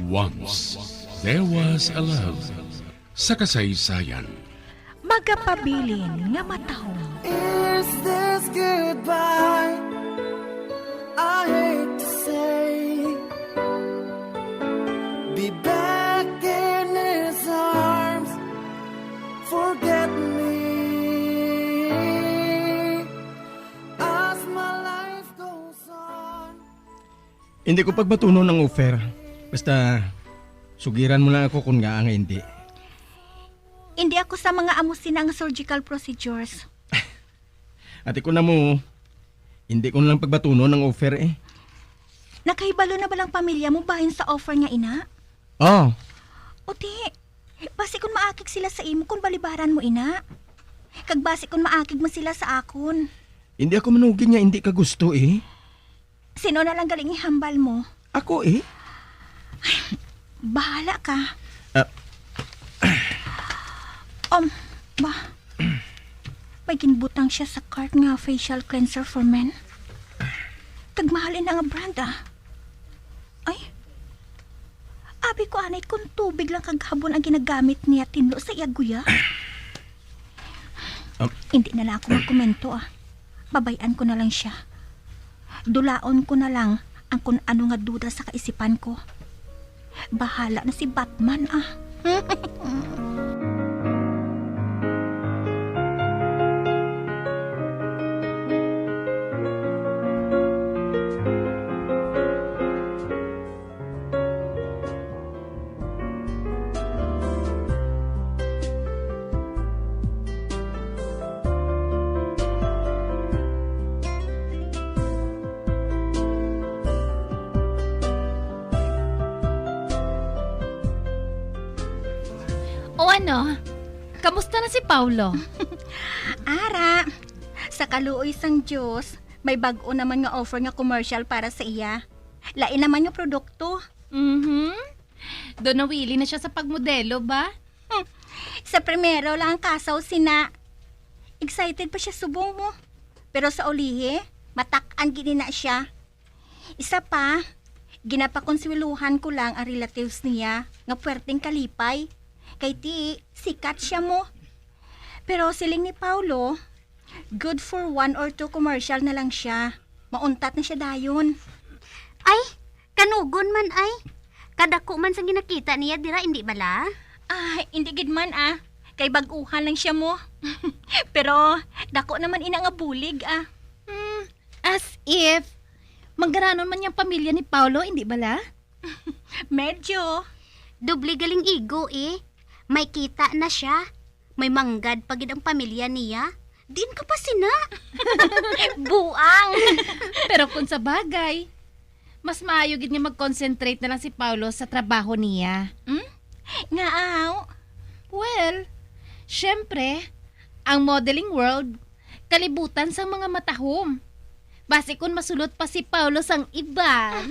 Once There Was a Love, sa kasaysayan. Magapabilin nga matahom. Is this goodbye? I hate to say. Be back in his arms. Forget me as my life goes on. Hindi ko pagbatunon ang offer. Basta, sugiran mo lang ako kung ngaa nga hindi. Hindi ako sa mga amo sina nga surgical procedures. Ati ko na mo, hindi ko na lang pagbatunon ang offer eh. Nakahibalo na ba lang pamilya mo bahin sa offer nga ina? Oh. O di, basi kung maakig sila sa imo kung balibaran mo ina. Kag basi kung maakig man sila sa akon. Hindi ako manugid nga hindi ka gusto eh. Sino na lang galing ihambal mo? Ako eh. Bahala ka. Ah. Um, ba? May ginbutang siya sa cart nga facial cleanser for men. Kag mahal ina nga brand, ah. Ay. Abi ko anay kung tubig lang kag habon ang ginagamit niya tinlo sa iya guya. Um. Hindi na lang ako magkomento, ah. Babay-an ko na lang siya. Dulaon ko na lang ang kun ano nga duda sa kaisipan ko. Bahala na si Batman, ah. O ano? Kamusta na si Paulo? Ara, sa kaluoy sang Dios, may bag-o naman nga offer nga commercial para sa iya. Lain naman nga produkto. Mhm. Do nawili na siya sa pagmodelo ba? Hmm. Sa primero lang ang kasaw sina. Excited pa siya subong mo. Pero sa ulihi, matak-an gid na siya. Isa pa, ginapakonsuwelohan ko lang ang relatives niya nga puwerteng kalipay. Kay ti, sikat siya mo. Pero siling ni Paulo, good for one or two commercial na lang siya. Mauntat na siya dayon. Ay, kanugon man ay. Kadako man sang ginakita niya dira, indi bala? Ah, indi gid man, ah. Kay bag-uhan lang siya mo. Pero dako naman ina nga bulig, ah. Hmm, as if. Manggaranon man yang pamilya ni Paulo, indi bala? Medyo. Doble galing igo, eh. May kita na siya. May manggad pa gid ang pamilya niya. Diin ka pa sina? Buang. Pero kung sa bagay, mas maayo gid nga mag-concentrate na lang si Paulo sa trabaho niya. Hmm? Nga aw? Well, syempre, ang modeling world, kalibutan sang mga matahom. Basi kun masulot pa si Paulo sang iban.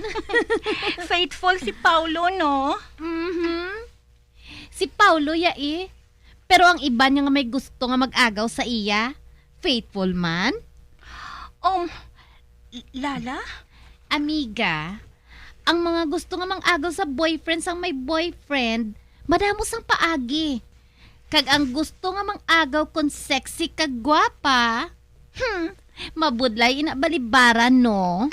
Faithful si Paulo, no? Mhm. Si Paulo ya, eh. Pero ang iban niya nga may gusto nga mag-agaw sa iya, faithful man. Um, Lala? Amiga, ang mga gusto nga mang-agaw sa boyfriend sang may boyfriend, madamo sang paagi. Kag ang gusto nga mang-agaw kon sexy kag gwapa, hmm, mabudlay ina balibaran, no?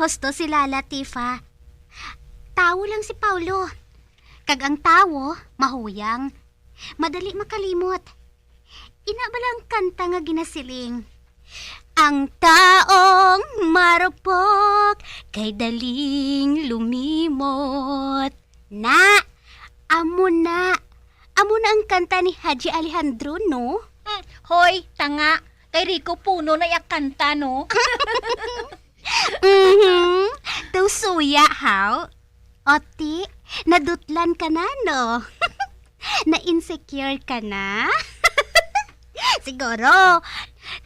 Husto si Lala Tifa. Tawo lang si Paulo. Kag ang tawo, mahuyang. Madali makalimot. Ina bala ang kanta nga ginasiling, "Ang taong marupok kay daling lumimot." Na, amo na. Amo na ang kanta ni Haji Alejandro, no? Hmm, hoy, tanga. Kay Rico Puno na iya kanta, no? Mhm. Daw suya, haw? O ti, nadutlan ka na, no? Na-insecure ka na? Siguro,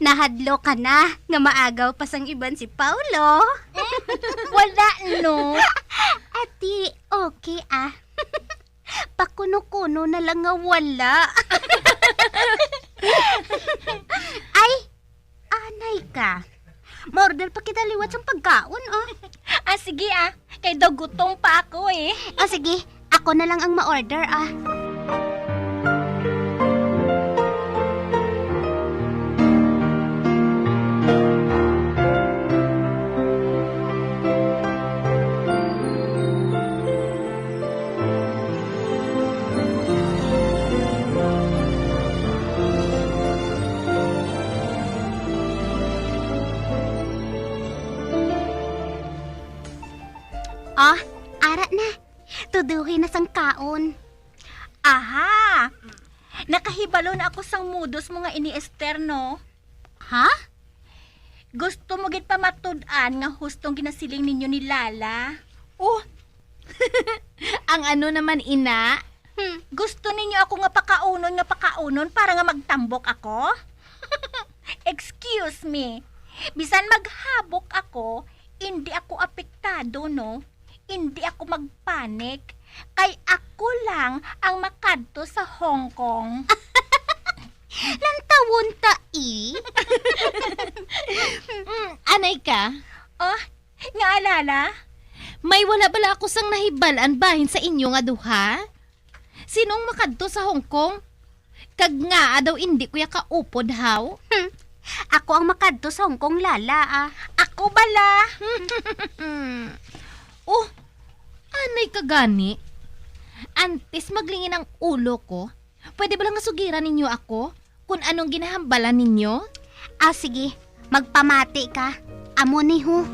nahadlok ka na nga maagaw pa sang iban si Paulo. Wala, no? Ati, okay, ah. Pakuno-kuno na lang nga wala. Ay, anay ka. Ma-order pa kita liwat sang pagkaon, oh. Ah, sige, ah. Kay daw gutom pa ako, eh. Ah, sige. Ako na lang ang ma-order, ah. Oh, ara na. Tuduhi na sang kaon. Aha! Nakahibalo na ako sang modus mo nga ini, Ester, no? Ha? Gusto mo gid pa matud-an nga hustong ginasiling ninyo ni Lala? Oh! Ang ano naman, ina? Hmm, gusto ninyo ako nga pakaunon nga pakaunon para nga magtambok ako? Excuse me. Bisan maghabok ako, indi ako apektado, no? Indi ako magpanik, kay ako lang ang makadto sa Hong Kong. Lantawon ta, i. Mm, anay ka? Oh, nga alala? May wala bala ako sang nahibal-an bahin sa inyo nga duha? Sinong makadto sa Hong Kong? Kag ngaa daw indi ko ya kaupod, haw? Hmm. Ako ang makadto sa Hong Kong, Lala, ah. Ako bala? Oh, anay ka gani. Antes maglingin ang ulo ko, pwede bala nga sugiran ninyo ako kung anong ginahambalan ninyo? Ah, sige. Magpamati ka. Amo ni, ho.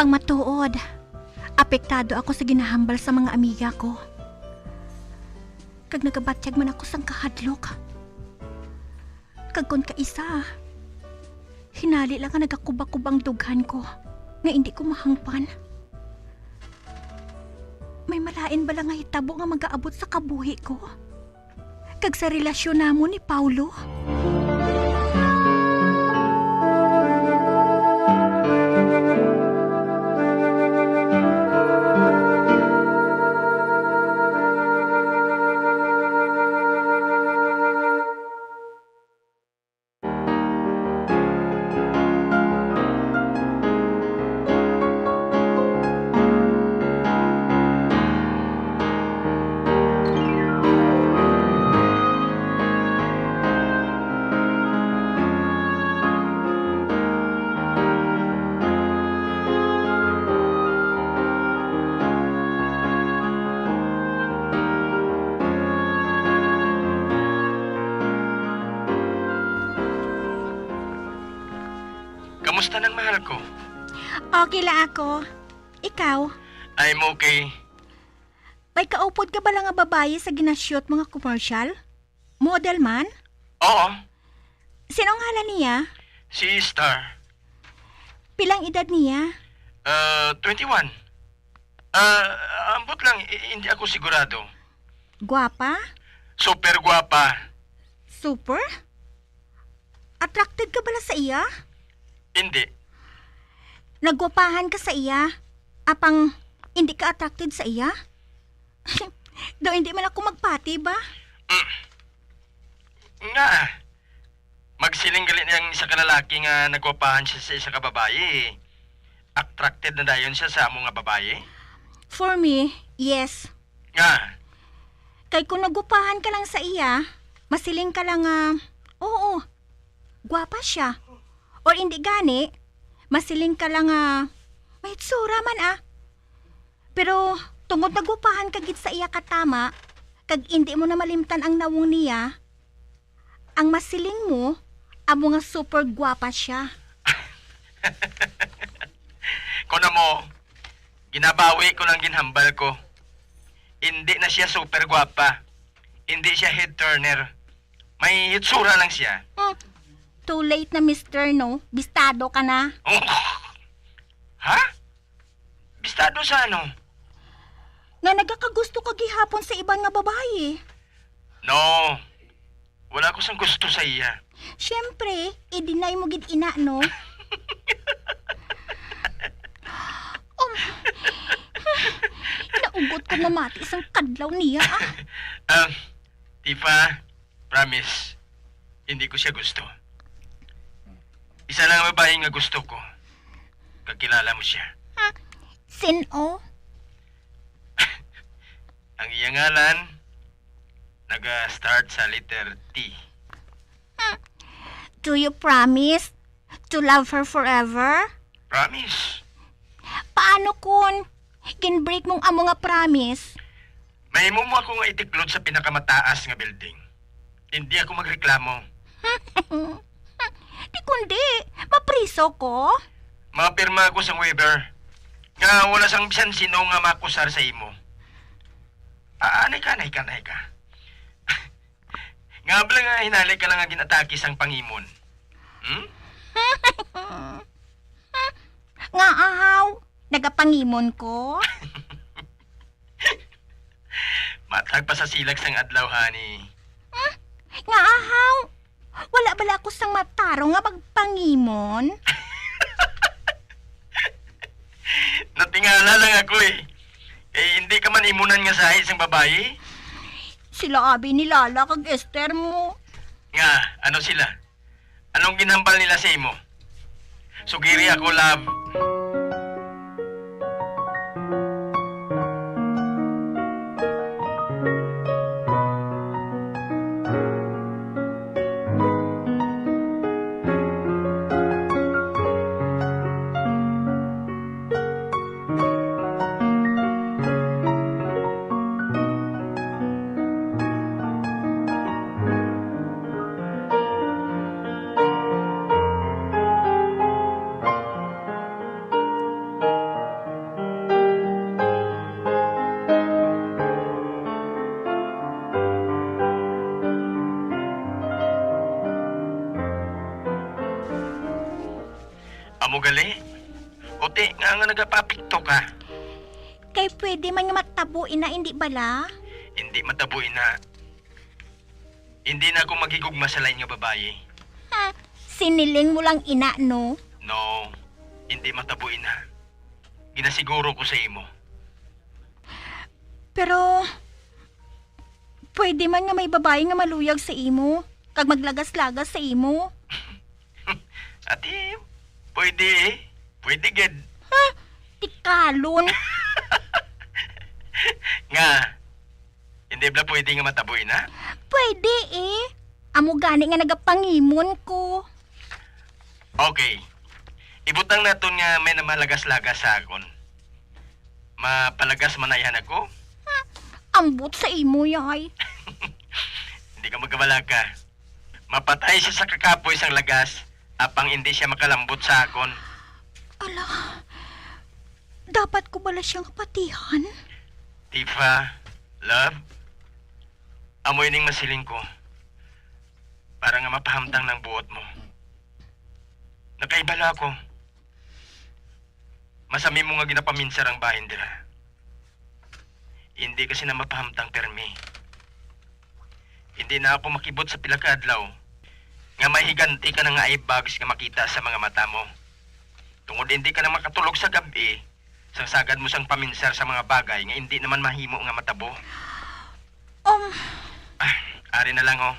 Ang matuod, apektado ako sa ginahambal sa mga amiga ko. Kag nagabatyag man ako sang kahadlok. Kag kon kaisa, Hinali lang nga nagakubakub ang dughan ko, nga indi ko mahangpan. May malain bala nga hitabo nga magaabot sa kabuhi ko? Kag sa relasyon namon ni Paulo? Kamusta nang mahal ko? Okay la ako. Ikaw? I'm okay. May kaupod ka bala nga babayi sa gina-shoot mo nga commercial? Model man? Oo. Sin-o ang ngalan niya? Si Star. Pilang edad niya? Ah, twenty-one. Ah, ambot lang, i-, hindi ako sigurado. Gwapa? Super gwapa. Super? Attracted ka bala sa iya? Hindi. Nagwapahan ka sa iya, apang hindi ka attracted sa iya? Daw hindi man ako magpati ba? Mm. Nga, magsiling gali niyang isa ka lalaki nga nagwapahan siya sa isa ka babayi. Attracted na dayon siya sa amo nga babayi? For me, yes. Nga? Kay kung nagwapahan ka lang sa iya, masiling ka lang nga, "Oo, gwapa siya." Or indi gani, masiling ka lang nga, "May itsura man, ah." Pero tungod nagwapahan ka gid sa iya katama, kag indi mo na malimtan ang nawong niya, ang masiling mo, amo nga super gwapa siya. Kon amo, ginabawi ko lang ginhambal ko. Indi na siya super gwapa. Indi siya head turner. May hitsura lang siya. Hmm. Too late na, mister, no? Bistado ka na. Oh. Ha? Bistado sa ano? Nga nagakagusto ka gihapon sa iban nga babayi. No. Wala ko sang gusto sa iya. Siyempre, i-deny mo gid ina, no? Um, naugot ko mamati sang kadlaw niya, ah. Um, Tifa, promise, hindi ko siya gusto. Isa lang ang babae nga gusto ko. Kakilala mo siya. Hmm, sin-o? Ang iya ngalan, naga-start sa letter T. Hmm. Do you promise to love her forever? Promise. Paano kun gin-break mong amo nga promise? Mahimo mo ako nga itiklod sa pinakamataas nga building. Hindi ako magreklamo. Di kundi, mapriso ko. Mapirma ako sang waiver nga wala sang bisan sino nga makusar sa imo. Ah, anay ka, anay ka, anay ka. Nga bala nga hinali ka lang nga gin-atake sang pangimon. Hmm? Nga ahaw, nagapangimon ko? Matag pa sa silag sang adlaw, honey. Hmm? Nga ahaw, wala bala ako sang matarong nga magpangimon? Natingala lang ako eh. Eh, hindi ka man imunan nga sahi sang babayi? Sila abi ni Lala kag Esther mo. Nga, ano sila? Anong ginhambal nila sa imo? Sugiri ako, love. Gali? Uti nga nga nagapapikto ka. Kay pwede man nga matabo ina, indi bala? Hindi matabo ina. Hindi na ako maghigugma sa lain nga babayi. Ha? Siniling mo lang ina, no? No, hindi matabo ina. Ginasiguro ko sa imo. Pero, pwede man nga may babayi nga maluyag sa imo, kag maglagas-lagas sa imo. Ati, pwede eh. Pwede gid. Ha? Tikalon. Nga, hindi bala pwede nga matabo ina? Pwede eh. Amo gani nga nagapangimon ko. Okay. Ibutang naton nga may namalagas-lagas sa akon. Mapalagas man ayhan ako? Hmm, ambot sa imo, yay. Hindi ka magkabalaka. Mapatay siya sa kakapoy sang lagas, apang hindi siya makalambot sa akon. Ala, dapat ko bala siyang patihan? Tifa, love, amo ining masiling ko para nga mapahamtang ng buot mo. Nakahibalo ako. Masami mo nga ginapaminsar ang bahin dira. Hindi kasi na mapahamtang permi. Hindi na ako makibot sa pila ka adlaw nga may higanti ka na nga eye bags nga makita sa mga mata mo. Tungod hindi ka na makatulog sa gab-i, sang sagad mo sang paminsar sa mga bagay nga hindi naman mahimo nga matabo. Um. Ah, ari na lang, oh.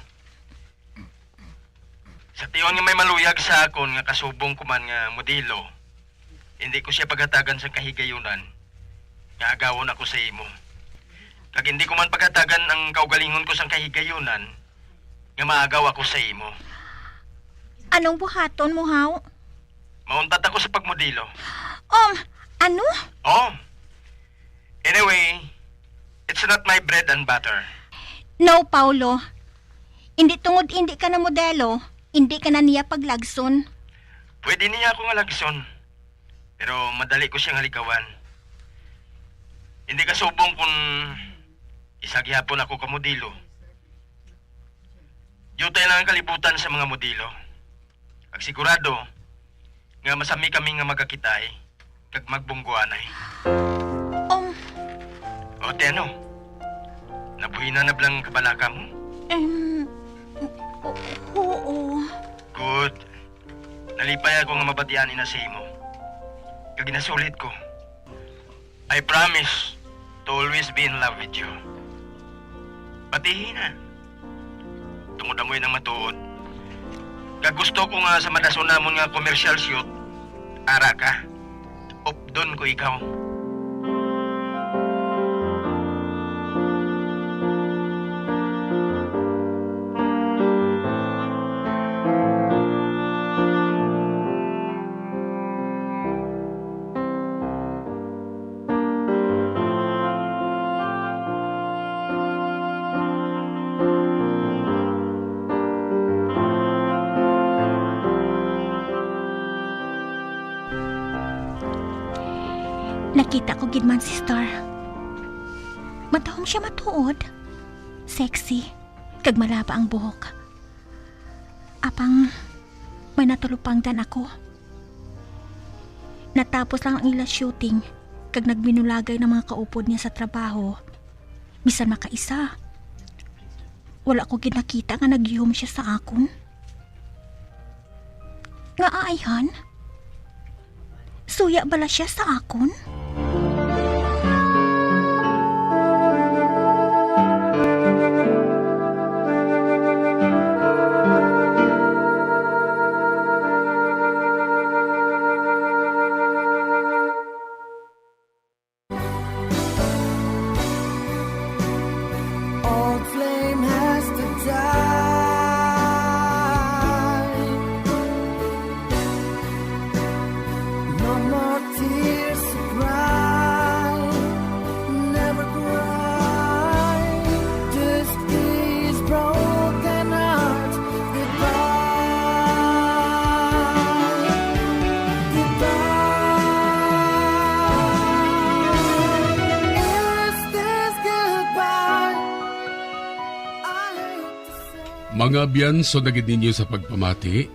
Sa tion nga may maluyag sa akon nga kasubong ko man nga modelo, hindi ko siya paghatagan sang kahigayunan nga agawon ako sa imo. Kag hindi ko man paghatagan ang kaugalingon ko sang kahigayunan nga maagaw ako sa imo. Anong buhaton mo, haw? Mauntat ako sa pagmodelo. Um, ano? Oh. Anyway, it's not my bread and butter. No, Paulo. Hindi tungod hindi ka na modelo, hindi ka na niya paglagson. Pwede niya ako nga lagson, pero madali ko siya nga ligawan. Hindi ka subong kung isa gihapon ako ka modelo. Diutay lang ang kalibutan sa mga modelo. Kag sigurado nga masami kami nga magakitay kag magbungguanay. Um. O, te, ano? Nabuhinan na bala ang kabalaka mo? Em, o-, oo. Good. Nalipay ako nga mabatian ina sa imo. Kag ginasulit ko. I promise to always be in love with you. Patihi na. Tungod amo yun ang matuod. Kag gusto ko nga sa madason namon nga commercial shoot, ara ka. Updon ko ikaw. Nakita ko gid man si Star. Matahom siya matuod. Sexy, kag malaba ang buhok. Apang may natulupangdan ako. Natapos lang ang ila shooting, kag nagminulagay ng mga kaupod niya sa trabaho. Bisan makaisa, wala ko gid nakita nga nagyuhom siya sa akon. Nga ayhan? Suya bala siya sa akon? Old flame has to die. No more tears to cry. Never cry. This is broken heart. Goodbye. Goodbye. Is this goodbye? I hate to say. Mga abyan, so na gid ninyo sa pagpamati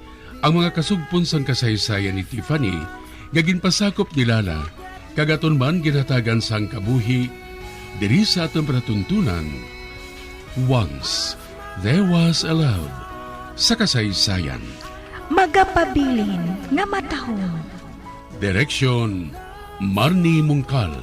ang mga kasugpon sang kasaysayan ni Tiffany nga ginpasakop ni Lala, kag aton man ginhatagan sang kabuhi diri sa aton palatuntunan, Once There Was a Love, sa kasaysayan. Magapabilin nga matahom. Direksyon, Marnie Mungkal.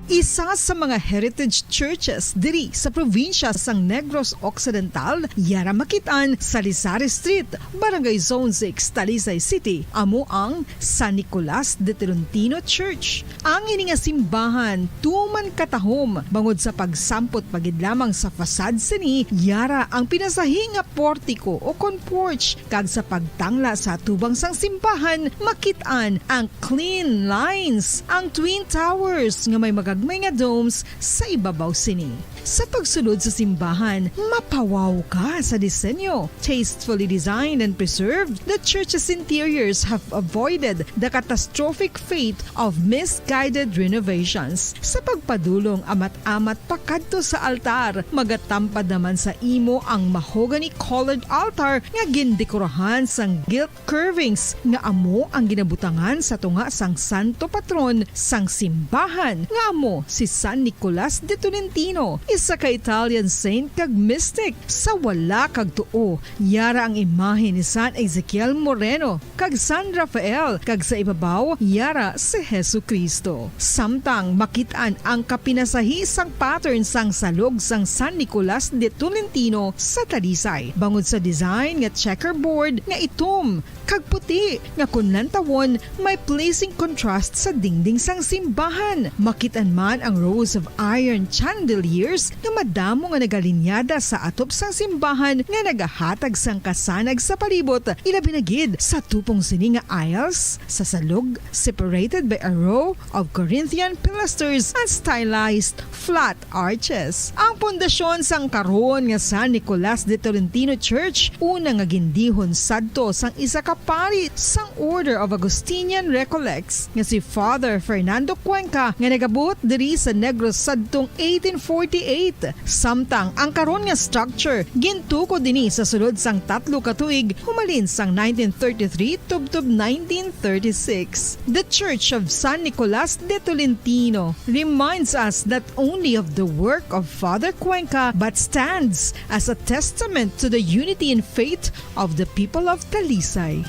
Isa sa mga heritage churches diri sa probinsya sang Negros Occidental, yara makit-an sa Lisari Street, Barangay Zone six, Talisay City, amo ang San Nicolas de Tolentino Church. Ang ini nga simbahan tuman katahom bangod sa pagsampot pa gid lamang sa facade sini, yara ang pinasahi nga portiko o kon porch, kag sa pagtangla sa atubang sang simbahan, makit-an ang clean lines, ang twin towers nga may magagmay nga domes sa ibabaw sini. Sa pagsulod sa simbahan, mapawaw ka sa disenyo. Tastefully designed and preserved, the church's interiors have avoided the catastrophic fate of misguided renovations. Sa pagpadulong amat-amat pakadto sa altar, magatampad naman sa imo ang mahogany-colored altar nga gindekorahan sang gilt curvings nga amo ang ginabutangan sa tunga sang santo patron sang simbahan, nga amo si San Nicolas de Tolentino, isa ka Italian saint kag mystic. Sa wala kag tuo, yara ang imahe ni San Ezekiel Moreno kag San Rafael, kag sa ibabaw, yara si Jesu-Cristo. Samtang makit-an ang kapinasahi sang pattern sang salog sang San Nicolas de Tolentino sa Talisay, bangod sa design nga checkerboard nga itom kag puti, nga kon lantawon, may pleasing contrast sa dingding sang simbahan. Makit-an man ang rows of iron chandeliers nga madamo nga nagalinyada sa atop sang simbahan nga nagahatag sang kasanag sa palibot, ilabi na gid sa tupong sini nga aisles, sa salog, separated by a row of Corinthian pilasters and stylized flat arches. Ang pundasyon sang karon nga San Nicolas de Tolentino Church, una nga gindihon sadto sang isa ka pari sang Order of Augustinian Recollects nga si Father Fernando Cuenca, nga nagabuot diri sa Negros sadtong eighteen forty-eight. Samtang ang karon nga structure gintukod ini sa sulod sang tatlo ka tuig, humalin sang nineteen thirty-three tubtob nineteen thirty-six. The Church of San Nicolas de Tolentino reminds us not only of the work of Father Cuenca, but stands as a testament to the unity in faith of the people of Talisay.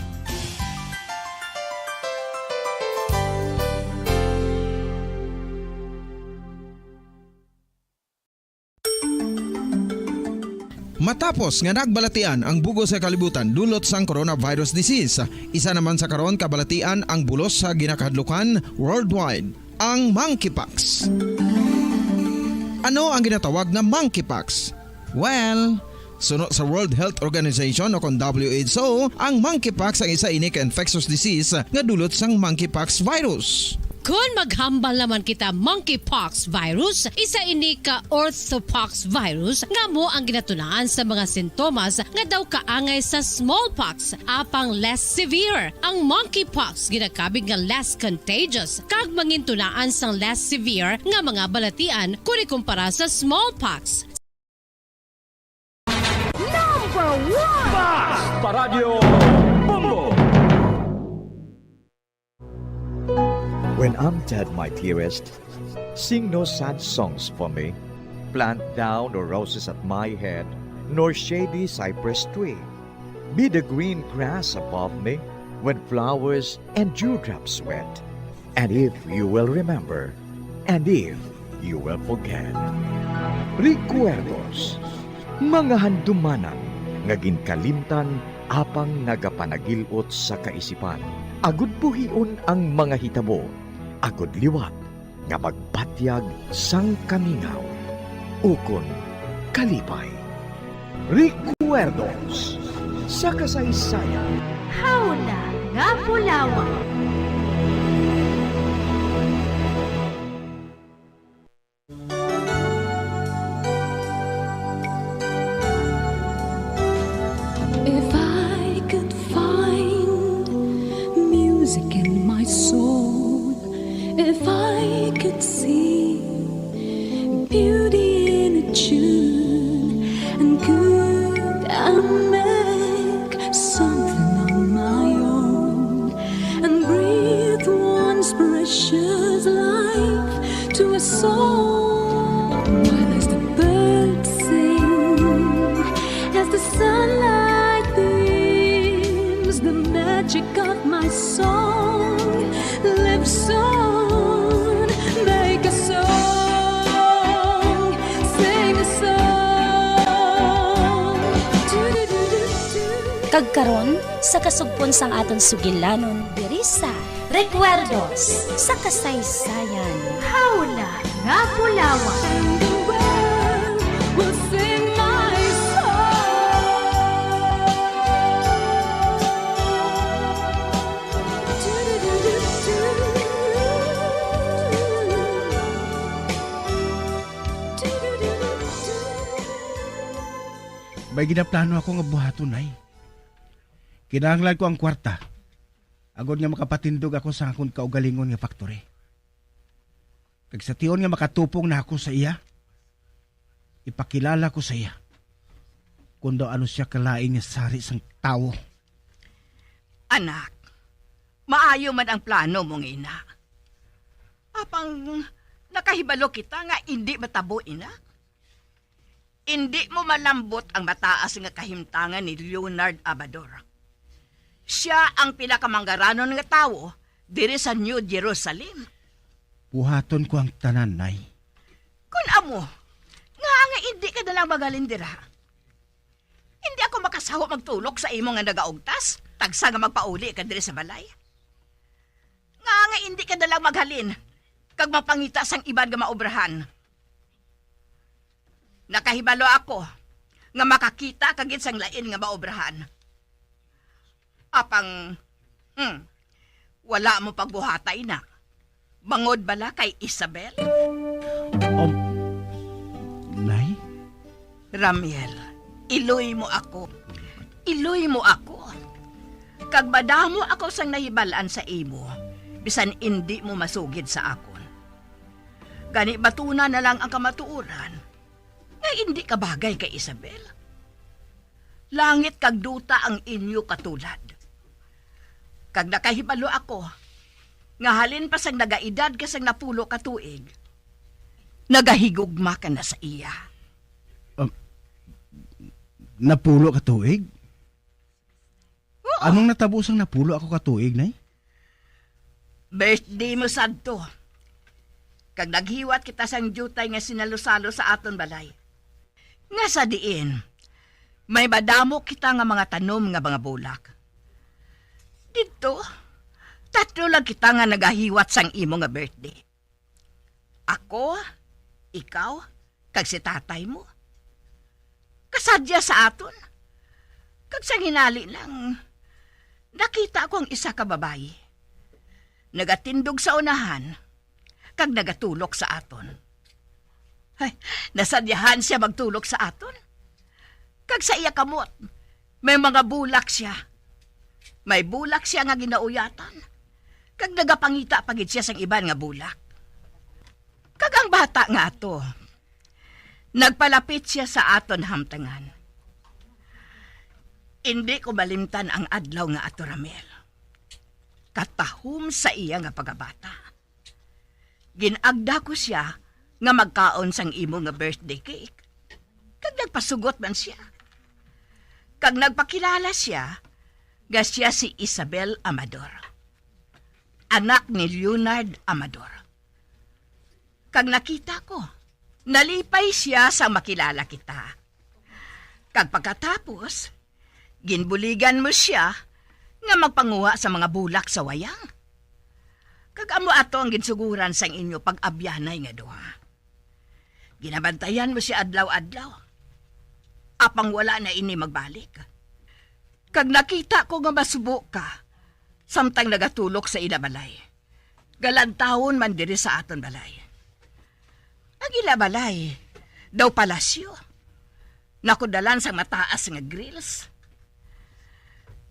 Matapos nga nagbalatian ang bug-os nga kalibutan dulot sang coronavirus disease, isa naman sa karon kabalatian ang bulos sa ginakahadlukan worldwide, ang monkeypox. Ano ang ginatawag nga monkeypox? Well, suno sa World Health Organization o kon W H O, ang monkeypox ang isa ini ka infectious disease nga dulot sang monkeypox virus. Kon maghambal naman kita monkeypox virus, isa ini ka orthopox virus nga amo ang ginatunaan sa mga sintomas nga daw kaangay sa smallpox, apang less severe. Ang monkeypox ginakabig nga less contagious kag mangintunaan sang less severe nga mga balatian kon ikumpara sa smallpox. Number one! Basta Radyo Bombo! When I'm dead, my dearest, sing no sad songs for me. Plant thou no roses at my head, nor shady cypress tree. Be the green grass above me when flowers and dewdrops wet. And if you will remember, and if you will forget. Recuerdos, mga handumanan nga ginkalimtan apang nagapanagil-ot sa kaisipan, agud buhion ang mga hitabo, agud liwat nga magbatyag sang kamingaw ukon kalipay. Recuerdos sa kasaysayan. Hawna nga bulawan. In my soul, if I could see beauty in a tune, and could I make something on my own, and breathe once precious life to a soul, while as the birds sing, as the sunlight beams, the magic of my song lives on. Make a song, sing a song. Kag karon, sa kasugpon sang aton sugilanon, diri sa Recuerdos sa Kasaysayan. Hawla nga Bulawan. And the world will sing my song. May ginaplano ako nga buhaton, Nay. Kinahanglan ko ang kwarta agod nga makapatindog ako sa akon kaugalingon nga factory. Kag sa tion nga makatupong na ako sa iya, ipakilala ko sa iya kon daw ano sia kalain nga sari sang tawo. Anak, maayo man ang plano mo nga ina. Apang nakahibalo kita nga indi matabo ina. Indi mo malambot ang mataas nga kahimtangan ni Leonard Amador. Sia ang pinakamanggaranon nga tawo diri sa New Jerusalem. Buhaton ko ang tanan, Nay. Kun amo, ngaa nga indi ka na lang maghalin dira? Indi ako makasaho magtulok sa imo nga nagaugtas, tagsa nga magpauli ka diri sa balay. Ngaa nga indi ka na lang maghalin kag mapangita sang iban nga maobrahan? Nakahibalo ako nga makakita ka gid sang lain nga maobrahan. Apang, hmm, wala mo pagbuhata ina. Bangod bala kay Isabel? Um, Nay? Ramiel, iloy mo ako. Iloy mo ako. Kag madamo ako sang nahibal-an sa imo, bisan indi mo masugid sa akon. Gani batuna na lang ang kamatuoran nga indi ka bagay kay Isabel. Langit kag duta ang inyo katulad. Kag nakahibalo ako nga halin pa sang nagaedad ka sang napulo ka tuig, nagahigugma ka na sa iya. Um, napulo ka tuig? Oo. Anong natabo sang napulo ako ka tuig, Nay? Birthday mo sadto. Kag naghiwat kita sang diutay nga sinalo-salo sa aton balay. Nga sa diin, may madamo kita nga mga tanom nga mga bulak. Didto, tatlo lang kita nga nagahiwat sang imo nga birthday. Ako, ikaw, kag si tatay mo. Kasadya sa aton. Kag sang hinali lang, nakita ko ang isa ka babayi. Nagatindog sa unahan, kag nagatulok sa aton. Ay, nasadyahan siya magtulok sa aton. Kag sa iya kamot, may mga bulak siya. May bulak siya nga ginauyatan, kag nagapangita pa gid siya sang iban nga bulak. Kag ang bata nga ato, nagpalapit siya sa aton hamtangan. Indi ko malimtan ang adlaw nga ato, Ramel. Katahom sa iya nga pagkabata. Gin-agda ko sia nga magkaon sang imo nga birthday cake. Kag nagpasugot man sia. Kag nagpakilala sia nga sia si Isabel Amador, anak ni Leonard Amador. Kag nakita ko, nalipay sia sang makilala kita. Kag pagkatapos, ginbuligan mo sia nga magpanguha sa mga bulak sa wayang. Kag amo ato ang ginsuguran sang inyo pag-abyanay nga duha. Ginabantayan mo sia adlaw-adlaw, apang wala na ini magbalik. Kag nakita ko nga masubo ka samtang nagatulok sa ila balay. Galantawon man diri sa aton balay. Ang ila balay daw palasyo, nakudalan sang mataas nga grills.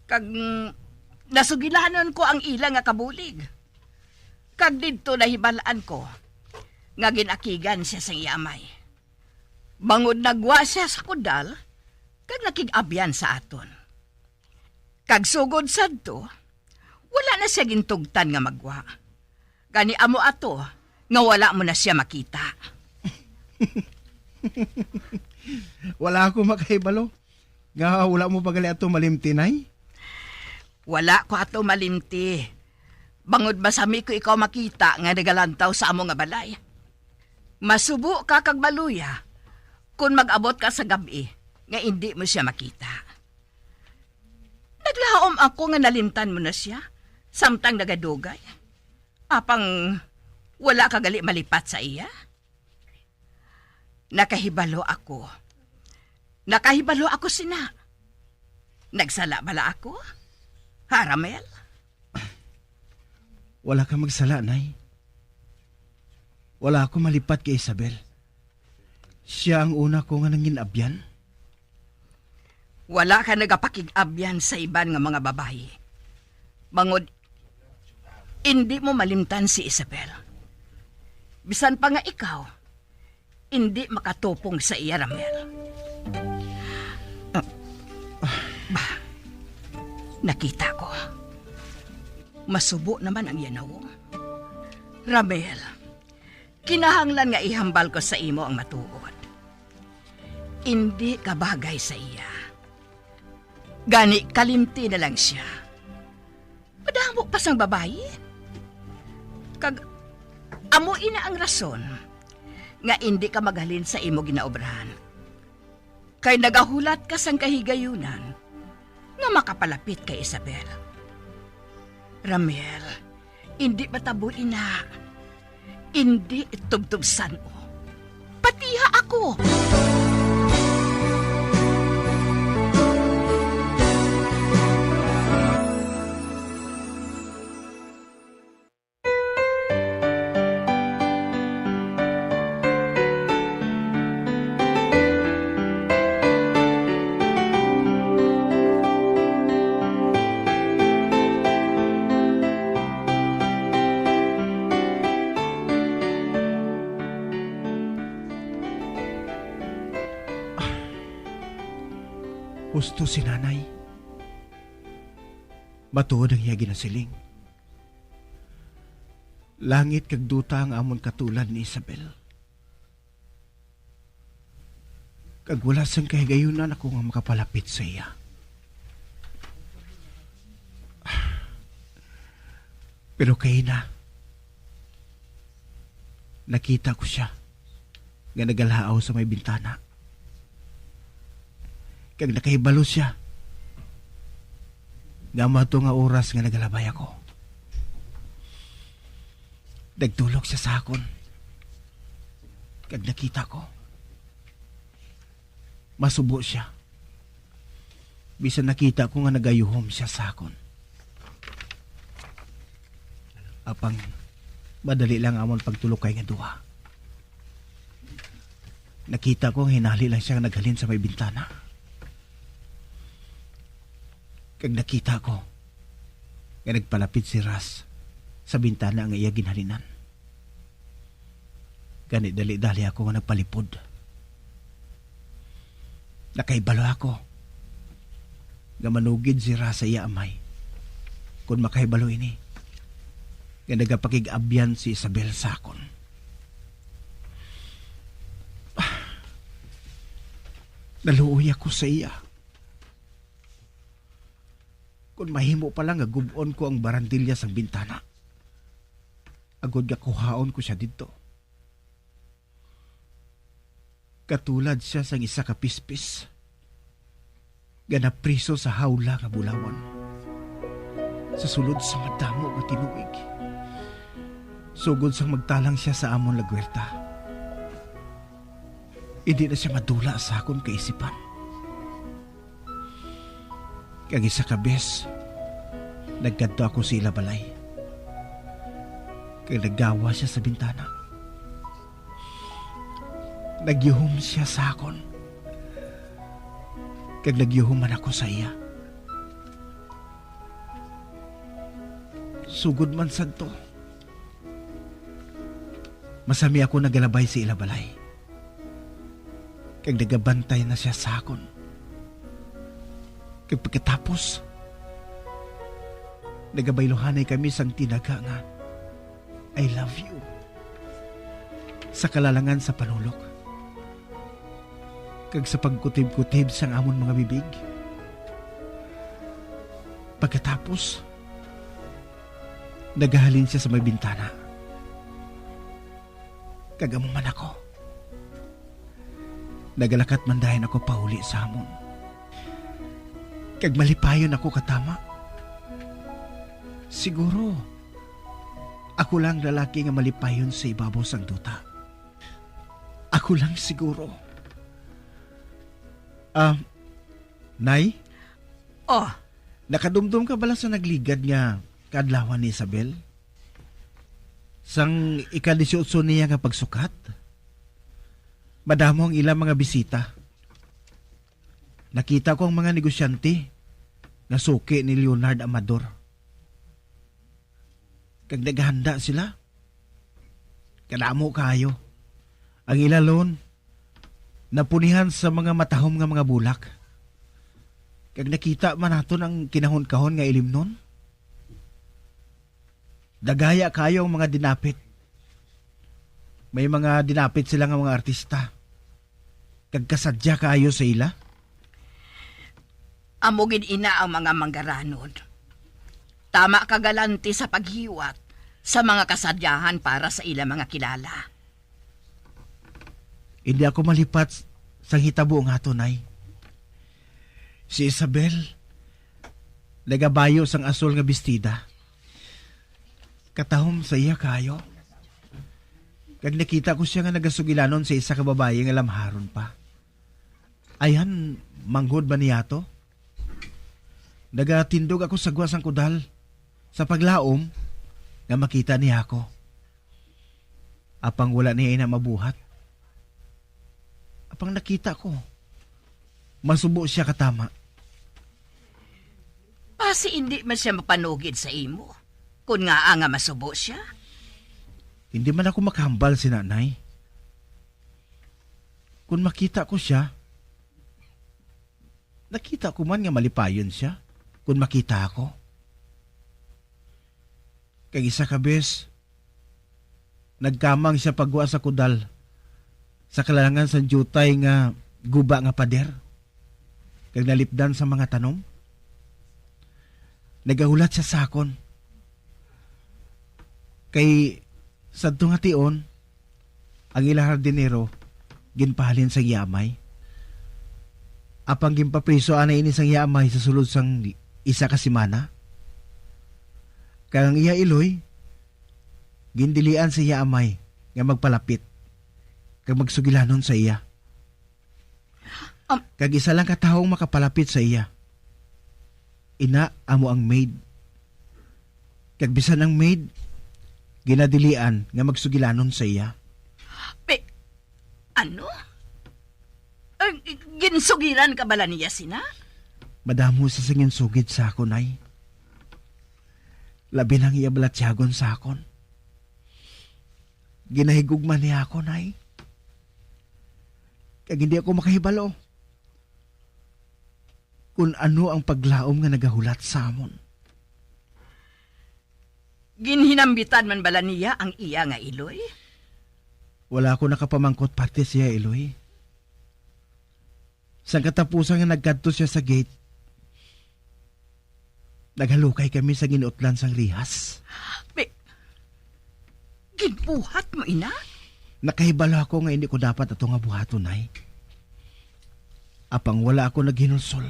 Kag, mm, Nasugilanon ko ang ila nga kabulig, kag didto nahibal-an ko nga gin-akigan sia sang iya amay, bangod nagwa sia sa kudal kag nakig-abyan sa aton. Kag sugod sadto, wala na sia gintugtan nga magwa. Gani amo ato nga wala mo na sia makita. Wala ako makahibalo nga wala mo pa gali ato malimti, Nay. Wala ko ato malimti. Bangod masami ko ikaw makita nga nagalantaw sa amo nga balay. Masubo ka kag maluya kon mag-abot ka sa gab-i nga indi mo sia makita. Naglaom ako nga nalimtan mo na sia, samtang nagadugay. Apang wala ka gali malipat sa iya? Nakahibalo ako. Nakahibalo ako sina. Nagsala bala ako? Ha, Ramel? Wala ka magsala, Nay. Wala ako malipat kay Isabel. Sia ang una ko nga nangin-abyan. Wala ka nagapakig-abyan sa iban nga mga babayi, bangod indi mo malimtan si Isabel. Bisan pa nga ikaw, indi makatupong sa iya, Ramel. Ah, ah. Ba, nakita ko. Masubo naman ang yanawong. Ramel, kinahanglan nga ihambal ko sa imo ang matuod. Indi ka bagay sa iya. Gani, kalimti na lang sia. Madamo pa sang babayi. Kag amo ina ang rason nga indi ka maghalin sa imo ginaobrahan. Kay nagahulat ka sang kahigayunan nga makapalapit kay Isabel. Ramel, indi matabo ina. Indi itubtob san-o. Patiha ako! Husto si Nanay. Matuod ang iya ginasiling. Langit kag duta ang amon katulad ni Isabel. Kag wala sang kahigayunan ako nga makapalapit sa iya. Pero kaina, nakita ko sia nga nagalaaw sa may bintana. Kag nakahibalo sia nga amo ato nga oras nga nagalabay ako. Nagtulok sia sa akon, kag nakita ko. Masubo sia. Bisan nakita ko nga nagayuhom sia sa akon. Apang madali lang amon pagtulokay nga duha. Nakita ko nga hinali lang sia nga naghalin sa may bintana. Kag nakita ko nga nagpalapit si Ras sa bintana nga iya ginhalinan. Gani dali-dali ako nga nagpalipod. Nakahibalo ako nga manugid si Ras sa iya amay kon makahibalo ini nga nagapakig-abyan si Isabel sa akon. Naluoy ako sa iya. Kon mahimo pa lang nga gub-on ko ang barandilya sang bintana, agod nga kuhaon ko sia didto. Katulad sia sang isa ka pispis nga napriso sa hawla nga bulawan, sa sulod sa madamo nga tinuig, sugod sang magtalang sia sa amon lagwerta. Indi na sia madula sa akon kaisipan. Kag isa ka bes, nagkadto ako sa ila balay, kag naggawas sia sa bintana. Nagyuhom sia sa akon, kag nagyuhom man ako sa iya. Sugod man sadto, masami ako nagalabay sa ila balay, kag nagabantay na siya sa akon. Kag pagkatapos, nagabayluhanay kami sang tinaga nga "I love you" sa kalalangan sa panulok kag sa pagkutib-kutib sang amon mga bibig. Pagkatapos, nagahalin siya sa may bintana, kag amo man ako. Nagalakat man dayon ako pauli sa amon, kag malipayon ako katama. Siguro, ako lang lalaki nga malipayon sa ibabaw sang duta. Ako lang siguro. Ah, Nay? Oh. Nakadumdom ka bala sa nagligad nga kaadlawan ni Isabel? Sang ika-dieciocho niya nga pagsukat, madamo ang ila mga bisita. Nakita ko ang mga negosyante nga suki ni Leonard Amador. Kag naghanda sila. Kadamo kaayo. Ang ila lawn napunihan sa mga matahom nga mga bulak. Kag nakita man naton ang kinahon-kahon nga ilimnon. Dagaya kaayo ang mga dinapit. May mga dinapit sila nga mga artista, kag kasadya kaayo sa ila. Amo gid ina ang mga manggaranon. Tama ka galante sa paghiwat sa mga kasadyahan para sa ila mga kilala. Hindi ako malipat sa hitabo nga to, Nay. Si Isabel, nagabayo sang asul nga bestida. Katahom sa iya kayo. Kag nakita ko siya nga nagasugilanon sa isa ka babayi nga lamharon pa. Ayhan, manghod ba niya to? Nagatindog ako sa gwa sang kudal, sa paglaom nga makita niya ako. Apang wala niya ina mabuhat. Apang nakita ko, masubo siya katama. Basi indi man siya mapanugid sa imo, kun ngaa nga masubo siya? Hindi man ako makahambal si nanay. Kun makita ko siya, nakita ko man nga malipayon siya kun makita ako. Kag isa ka bes, nagkamang siya pagwa sa kudal sa kalalangan sang diutay nga guba nga pader, kag nalipdan sa mga tanom. Nagahulat siya sa akon. Kay sadto nga tion, ang ila hardinero ginpahalin sa iya amay. Apang ginpapriso anay ini sang iya amay sa sulod sang isa ka semana. Kag ang iya iloy gindilian sa iya amay nga magpalapit kag magsugilanon sa iya. Am- Kag isa lang ka tawo ang makapalapit sa iya. Ina amo ang maid. Kag bisan ang maid, ginadilian nga magsugilanon sa iya. Pe-, ano? Ay, ginsugiran ka bala niya sina? Madamo sa sing ginsugid sa akon, ay. Labi nang iya balatyagon sa akon. Ginahigugma niya ako, Nay. Kag hindi ako makahibalo kun ano ang paglaom nga nagahulat sa amon. Ginhinambitan man bala niya ang iya nga iloy? Wala ako nakapamangkot parte siya, iloy. Sang katapusan nga nagkadto siya sa gate, naghalukay kami sa ginutlan sang rihas. May, ginbuhat mo ina? Nakahibalo ako nga hindi ko dapat ato nga buhaton, ay. Apang wala ako naghinulsol.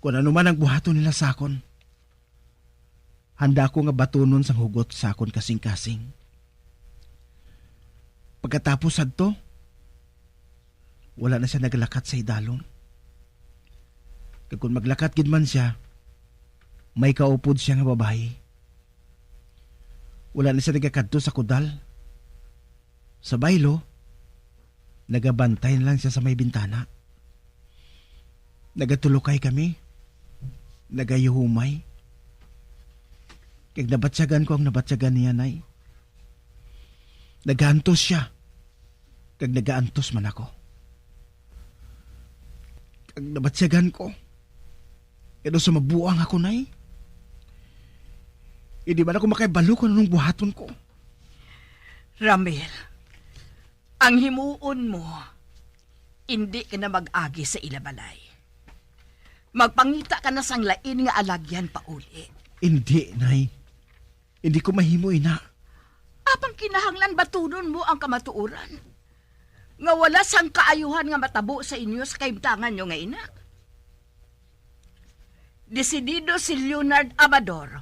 Kung ano man ang buhaton nila sa akon, handa ako nga batunon sang hugot sa akon kasing-kasing. Pagkatapos sadto, wala na siya nagalakat sa idalom. Kag kon maglakat gid man siya, may kaupod siya nga babayi. Wala na siya nagakadto sa kudal. Sa baylo, nagabantay na lang siya sa may bintana. Nagatulukay kami. Nagayuhumay. Kag nabatyagan ko ang nabatyagan niya, Nay. Nagaantos sia, kag nagaantos man ako. Kag nabatyagan ko, kag sa mabuang ako, Nay. Hindi man ako makahibalo kung anong buhaton ko. Ramil, ang himuon mo, indi ka na mag-agi sa ila balay. Magpangita ka na sang lain nga alagyan pauli. Hindi, Nay. Hindi ko mahimo ina. Apang kinahanglan batunon mo ang kamatuoran nga wala sang kaayuhan nga matabo sa inyo sa kahimtangan nyo nga ina. Desidido si Leonard Amador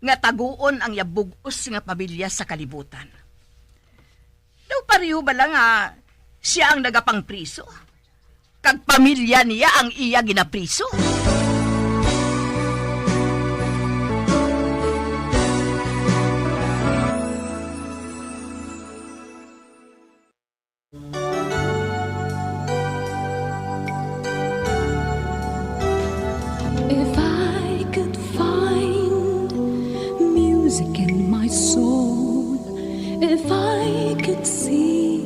nga taguon ang iya bug-os nga pamilya sa kalibutan. Daw pareho bala nga sia ang nagapangpriso, kag pamilya niya ang iya ginapriso? If I could find music in my soul, if I could see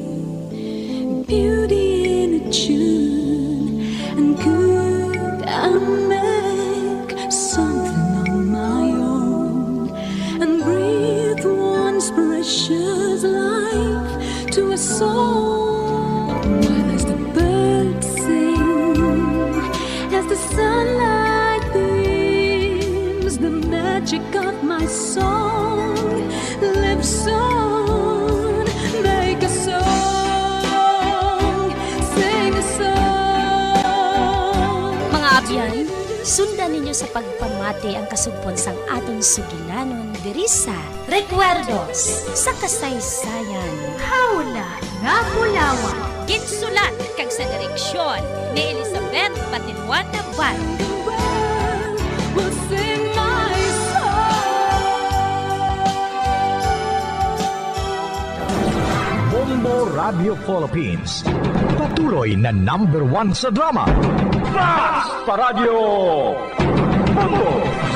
beauty in a tune, and could I make something on my own and breathe once precious life to a soul? Why does the bird sing as the sunlight beams? The magic of my song lives on. Make a song, sing a song. Mga abyan, sundan ninyo sa pagpamati ang kasugpon sang aton sugilanon diri sa Recuerdos sa Kasaysayan. Hawla nga Bulawan. Ginsulat kag sa direksyon ni Elizabeth Patiluan Navarro. Will sing my song. Bombo Radio Philippines, patuloy na number one sa drama. Basta Radyo Bombo!